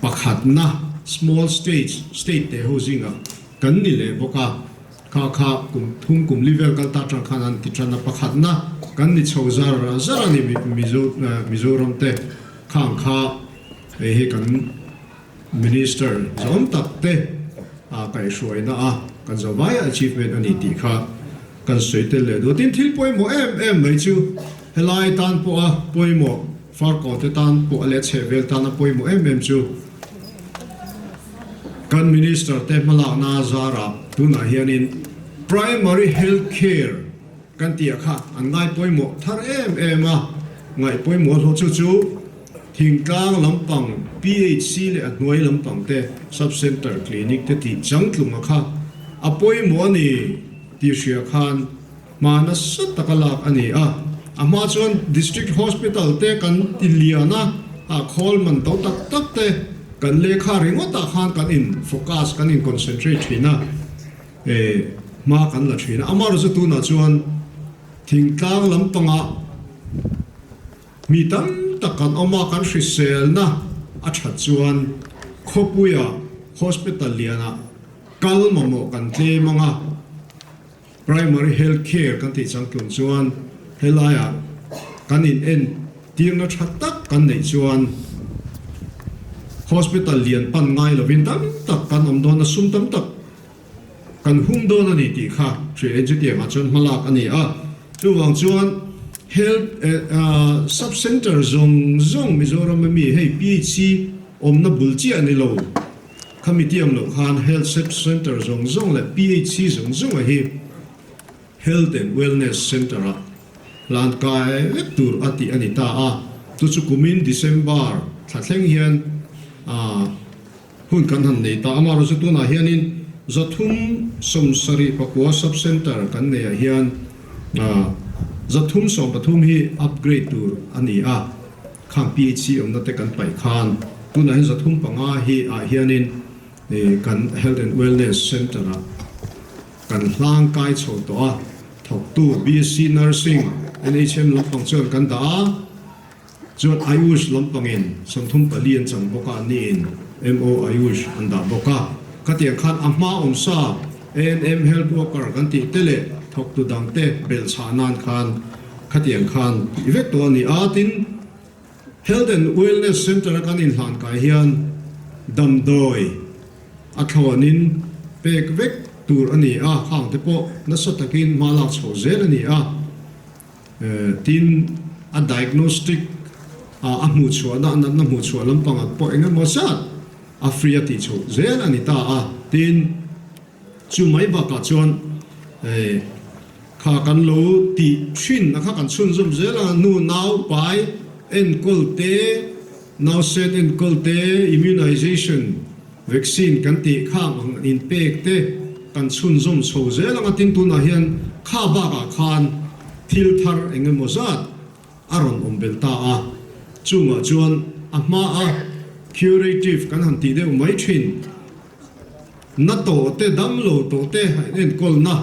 Speaker 9: pakhatna small states state teh ho zingah kan ni leh bawk a. Kha kha kum thum kum li vel kal ta tang khan an ti tan a, pakhatna kan ni chho zar zar a ni Mizo Mizoram te khang kha hei hi kan Minister zawm tak te a kaihhruaina a kan zavai achievement a ni tih kha kan sawi tel leh duh. Tin thil pawimawh em em mai chu helai tan pawha pawimawh Farkaw te tan pawh a leh chheh vel tana pawimawh em em chu kan Minister te hmalakna zarah tunah hianin Primary Health Care kan tih ah kha an ngai pawimawh thar em em a, ngaih pawimawh hlawh chu chu thingtlang lampang PHC leh a hnuai lampang te Sub Centre Clinic te tih changtlung a kha a pawimawh a ni tih hria khan Hma nasa taka lak a ni a, a hma chuan District Hospital te kan ti lian a, ah khawl man to tak tak te kan lehkha ringawtah khan kan in focus, kan in concentrate thin a, eh hma kan la thin a. Amaherawhchu tunah chuan thingtlang lampangah mi tam tak kan awm a, kan hriselna a that chuan khawpuia hospital lianah kal mamawh kan tlem ang a. Primary Health Care kan tih changtlung chuan helaiah kan in en tirna tha tak kan neih chuan Hospital lian pan ngai lovin tam tak kan awm dawn a, sum tam tak kan hum dawn a ni tih kha hria in chutiangah chuan hmalak a ni a. Chuvang chuan Health Sub Centre zawng zawng Mizoram a mi hei PHC awmna bul chiah a ni lo. Khami tiam loh khan Health Centre zawng zawng leh PHC zawng zawnga hi Health and Wellness Centre-ah hlan kai vek tur a tih a ni ta a. Chu chu kumin December thla thleng hian hun kan han nei ta. Amaherawhchu tunah hianin 374 Sub Centre kan neiah hian 313 hi upgrade tur a ni a. Khang PHC awmna te kan paih khan tunah hian 35 hi ah hianin kan Health and Wellness Centre ah kan hlang kai chho tawh a, thawktu BSc Nursing, NHM lampang chuan kan dah a, chuan Ayush lampangin 34 an chang bawk a, niin MO Ayush an dah bawk a. Khatiang khan a hma awmsa ANM Health Worker kan tih te leh thawktu dangte belhchhah nan khan Khatiang khan tih vek tawh a ni a, tin, Health and Wellness Centre a kan inhlan kai hian damdawi a thlawnin pek vek tur a ni a, khang te pawh nasa takin hma lak chhoh zel a ni a. Tin, a diagnostic a hmuhchhuahna, a natna hmuhchhuah lampangah pawh eng emaw zat a free a tih chhoh zel a ni ta a. Tin, chu mai bakah chuan kha kan lo tih thin a kha kan chhunzawm zel a, nu nau pai enkawl te, nausen enkawl te, immunization vaccine kan tih khang ang inpek te kan chhunzawm chho zel ang a, tin tunah hian kha bakah khan thil thar eng emaw zat a rawn awm belh ta a, chungah chuan a hmaa curative kan han tih deuh mai thin. Na tawh te, dam lo tawh te a inenkawlna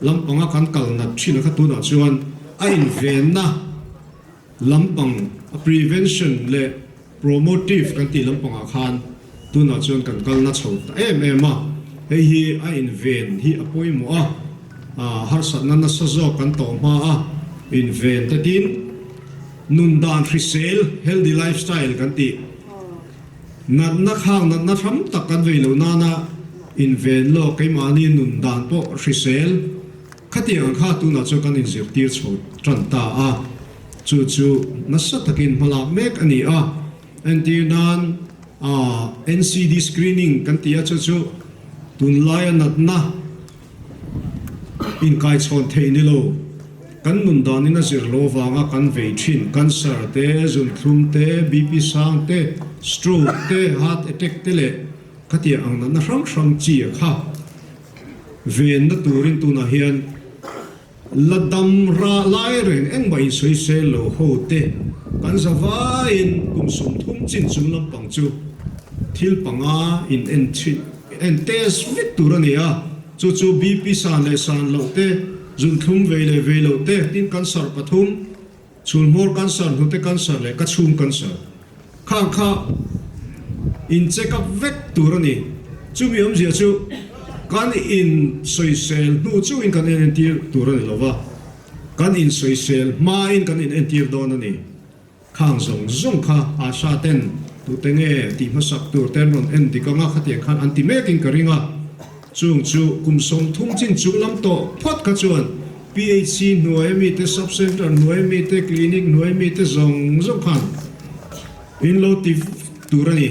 Speaker 9: lampanga kan kal nat thin a kha tunah chuan a invenna lampang a prevention leh promotive kan tih lampangah khan tunah chuan kan kal na chho ta em em a, hei hi a inven hi a pawimawh a, harsatna nasa zawk kan tawh hma a inven te tin nun dan hrisel, healthy lifestyle kan tih. Natna khang natna hram tak kan vei lo nana inven lawk keimahni nun dan pawh hrisel khatiang kha tunah chuan kan inzirtir chho tan ta a, chu chu nasa takin hmalak mek a ni a. Entir nan NCD screening kan ti a, chu chu tunlaia natna Inkaichhawn theih ni lo, kan nun danin a zir lo avanga kan vei thin, cancer te, zunthlum te, BP sang te, stroke te, heart attack te leh khatiang ang natna hrang hrang chi a kha venna turin tunah hian la dam ra lai reng engmah insawisel lo ho te kan za vaiin kum 30 chin chung lampang chu thil panga in en thin en test vek tur a ni a. Chu chu BP san leh san loh te, zunthlum vei leh vei loh te, tin cancer pathum, chhulhmawr cancer, hnute cancer leh ka chhung cancer khang kha in check up vek tur a ni. Chumi awmzia chu kan in sawisel hnu chauhin kan en entir tur a ni lova, kan in sawisel hmain kan in entir dawn a ni. Khang zawng zawng kha Asha ten tute nge tih hmasak tur ten rawn en dik anga khatiang khan an ti mekin ka ring a. Chung chu kum 30 chin chung lam tawh phawt kha chuan PHC hnuai ami te, Sub Centre hnuai ami te, Clinic hnuai ami te zawng zawng khan in lo ti tur a ni.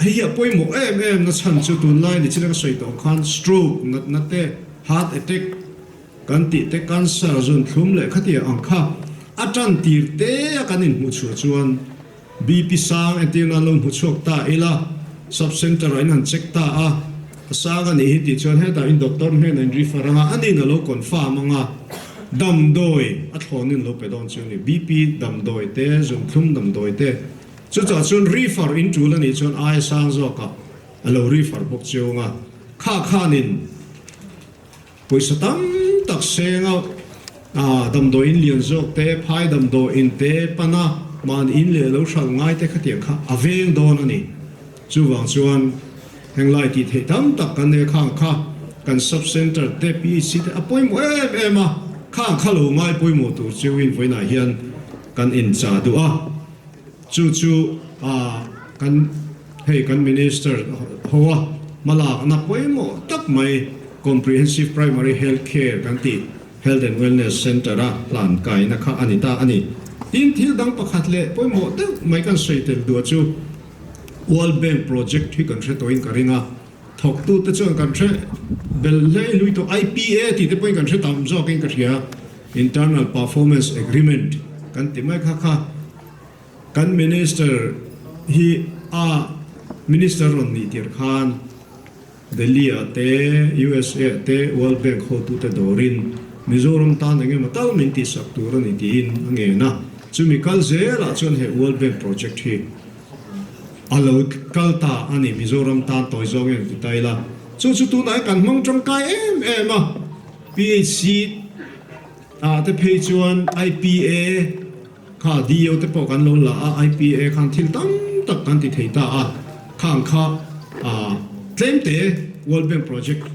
Speaker 9: Hei hi a pawimawh em em na chhan chu tunlai ni chin a ka sawi tawh khan stroke natna te, heart attack, Kan tih te cancer zun thlum leh khatiang ang kha a tan tir te a kan inhmuh chhuah chuan BP sang entir nan lo hmu chhuak ta ila, sub center ah in han check ta a, a sang a nih hi tih chuan hetah in doctor hnenah in refer anga a nin a lo confirm anga damdawi a thlawn in lo pe dawn chu a ni. BP damdawi te, zun thlum damdawi te chutah chuan refer in tul a nih chuan aia sang zawkah a lo refer bawk chiu anga kha khanin Pawisa tam tak senga damdawi in lian zawk te, phai damdawi in te pana mahni in leh lo hralh ngai te khatiang kha a veng dawn a ni. Chuvang chuan henglai tih theih tam tak kan nei a, khang kha kan sub centre te, PHC te a pawimawh em em a, khang kha lo ngai pawimawh tur cheuhin vawiinah hian kan inchah duh a. Chu chu kan hei kan Minister ho a hmalakna pawimawh tak mai Comprehensive Primary Health Care kan tih Health and Wellness Centre a hlan kaina kha a ni ta a ni. Tin, thil dang pakhat leh pawimawh deuh mai kan sawi tel duah chu World Bank project hi kan hre tawhin ka ring a, thawktute chuan kan hre bel hlei hlui tawh IPA tih te pawhin kan hre tam zawkin ka hria, Internal Performance Agreement kan ti mai kha kha. Kan Minister hi a Minister rawn nih tir khan Delhi ah te, USA ah te World Bank hotute dawrin Mizoram tan eng emaw tal min tihsak tur a ni tiin a ngen a. Chumi kal zelah chuan he World Bank project hi a lo kal ta a ni. Mizoram tan tawi zawng em ti ta ila. Chu chu tunah hian kan hmang tangkai em em a. PHC ah te phei chuan IPA Kha DO te pawh kan lo la a, IPA khan thil tam tak kan ti thei ta a, khang kha tlem te World Bank project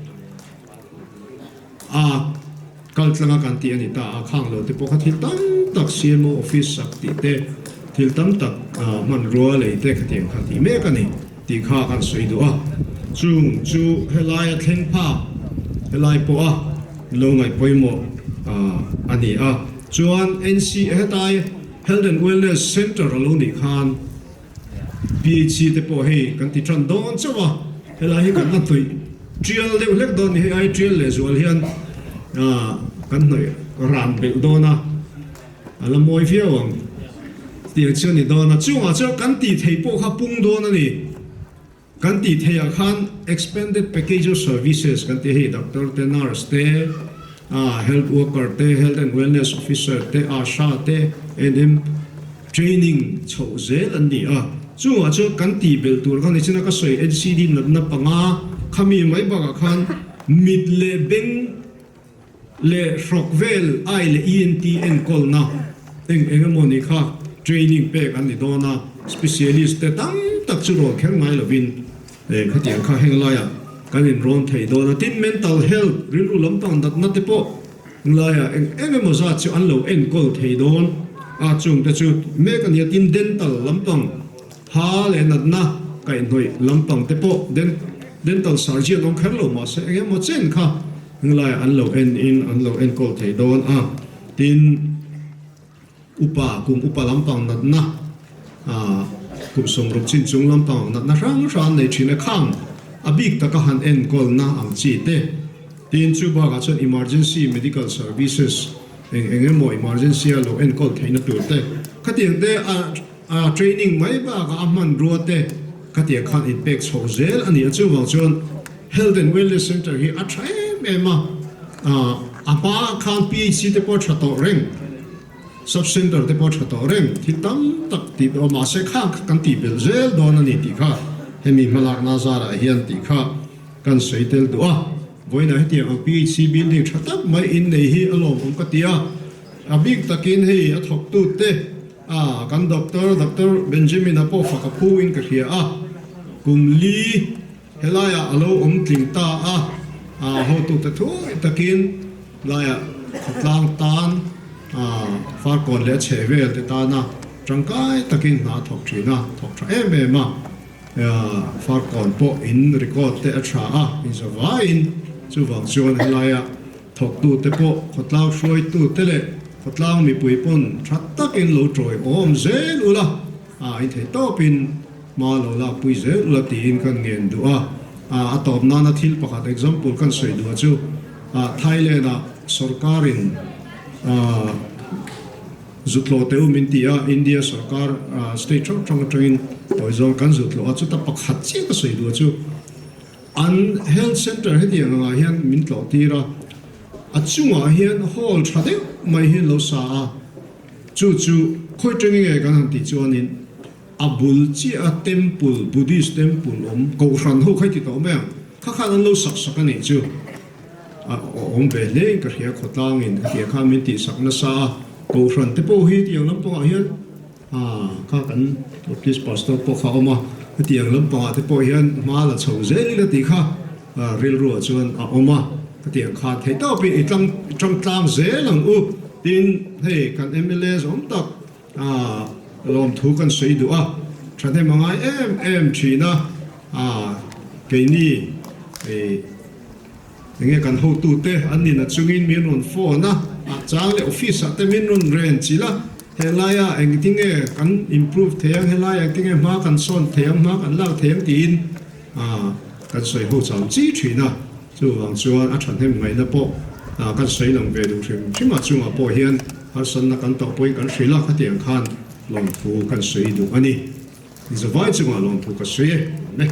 Speaker 9: a kal tlanga kan tih a ni ta a, khang lo te pawh kha thil tam tak CMO office sak tih te, thil tam tak hmanrua lei te khatiang kha tih mek a ni tih kha kan sawi duh a. Chung chu helaia thleng phak helai pawha lo ngaih pawimawh a ni a. Chuan NC hetai Health and Wellness Centre a lo nih khan PHC te pawh hei kan ti tan dawn chauh a, helai hi kan la hnawih tial deuh hlek dawn ni, hei ai tial lehzual hian kan hnawih ran belh dawn a, a la mawi viau ang tiang chu a ni dawn a, chungah chuan kan tih theih pawh kha pung dawn a ni. Kan tih theih ah khan expanded package of services kan tih hei doctor te, nurse te, health worker te, health and wellness officer te, ASHA te, NM training chhoh zel an ni a. Chungah chuan kan tih belh tur kha nichina ka sawi NCD natna panga khami mai bakah khan mit leh beng leh hrawk vel ai leh ENT enkawlna eng eng emaw ni kha training pek an ni dawn a, specialist te tam tak chu rawn kher ngai lovin khatiang kha heng laiah kan inrawn thei dawn a, tin mental health rilru lampang natna te pawh laiah eng eng emaw zat chu an lo enkawl thei dawn a, chung te chu mek a nia, tin dental lampang ha leh natna kaihhnawih lampang te pawh dental surgeon awm kher lo mahse eng emaw chen kha Heng an lo en in an lo enkawl thei dawn a, tin upa kum upa lampang natna kum 60 chin chung lampang natna hrang hrang nei thin a khang a bik taka han enkawlna ang chi te, tin chu bakah chuan emergency medical services eng eng emaw emergency a lo enkawl theihna tur te khatiang te a training mai bakah a hmanrua te khatiang khan inpek chhoh zel a ni a, chuvang chuan. Health and Wellness Centre hi a tha em em a, a hma khan PHC te pawh a tha tawh reng, Sub Centre te pawh a tha tawh reng, thil tam tak tih pawh mahse khang kha kan tih belh zel dawn a ni tih kha hemi hmalakna zarah hian tih kha kan sawi tel duh a. Vawiinah hetiang ang PHC building tha tak mai in nei hi a lawmawm ka ti a, a bik takin hei a thawktute a kan Doctor Doctor Benjamin-a pawh fak a phu in ka hria a, kum li Helaiah a lo awm tling ta a, a hotute thuai takin laiah khawtlang tan Farkawn leh a chheh vel te tana tangkai takin hna a thawk thin a, thawk tha em em a, Farkawn pawh in record te a tha a, inzavaiin chuvang chuan helaia thawktute pawh khawtlang hruaitute leh khawtlang mipui pawn tha takin lo tawiawm zel ula. A in theih tawpin hma lo lak pui zel ula tiin kan ngen duh a. A tawp nana thil pakhat example kan sawi duh a chu Thailand ah sorkarin zuthlawh teh u min ti a, India sorkar state hrang hrang atangin tawi zawng kan zuthlawh a, chuta pakhat chiah ka sawi duh a chu an health center hetiang angah hian min tlawh tir a, a chungah hian hall tha deuh mai hi an lo sa a. Chu chu khawi teng nge kan han tih chuanin a bul chiah a temple, Buddhist temple awm, Kohhran ho kha i ti tawh mai ang, kha khan an lo sak sak a nih chu a awm ve hle in ka hria khawtlangin ka tih khan min tih sak nasa a, Kohhran te pawh hi tiang lampangah hian kha kan Baptist pastor pawh kha a awm a, hetiang lampangah te pawh hian hma la chho zel ila tih kha rilruah chuan a awm a, ka tih ang khan theih tawpin i tlang tang tlang zel ang u. Tin, hei kan mla zawm tak lawmthu kan sawi duh a, thahnem a ngai em em thin a, keini enge kan hotute an nina chungin min rawn phone a, a chang leh office ah te min rawn ren chilh a, helaia engtinge kan improve thei ang, helaia engtinge hma kan sawn thei ang, hma kan lak thei ang tiin kan sawi ho cham chi thin a. Chuvang chuan a thahnem ngaihna pawh kan sawi lang ve duh hrim hrim a, chungah pawh hian harsatna kan tawh pawhin kan hrilh a, khatiang khan lawmthu kan sawi duh a ni. Zavai chungah lawmthu ka sawi e. Amen.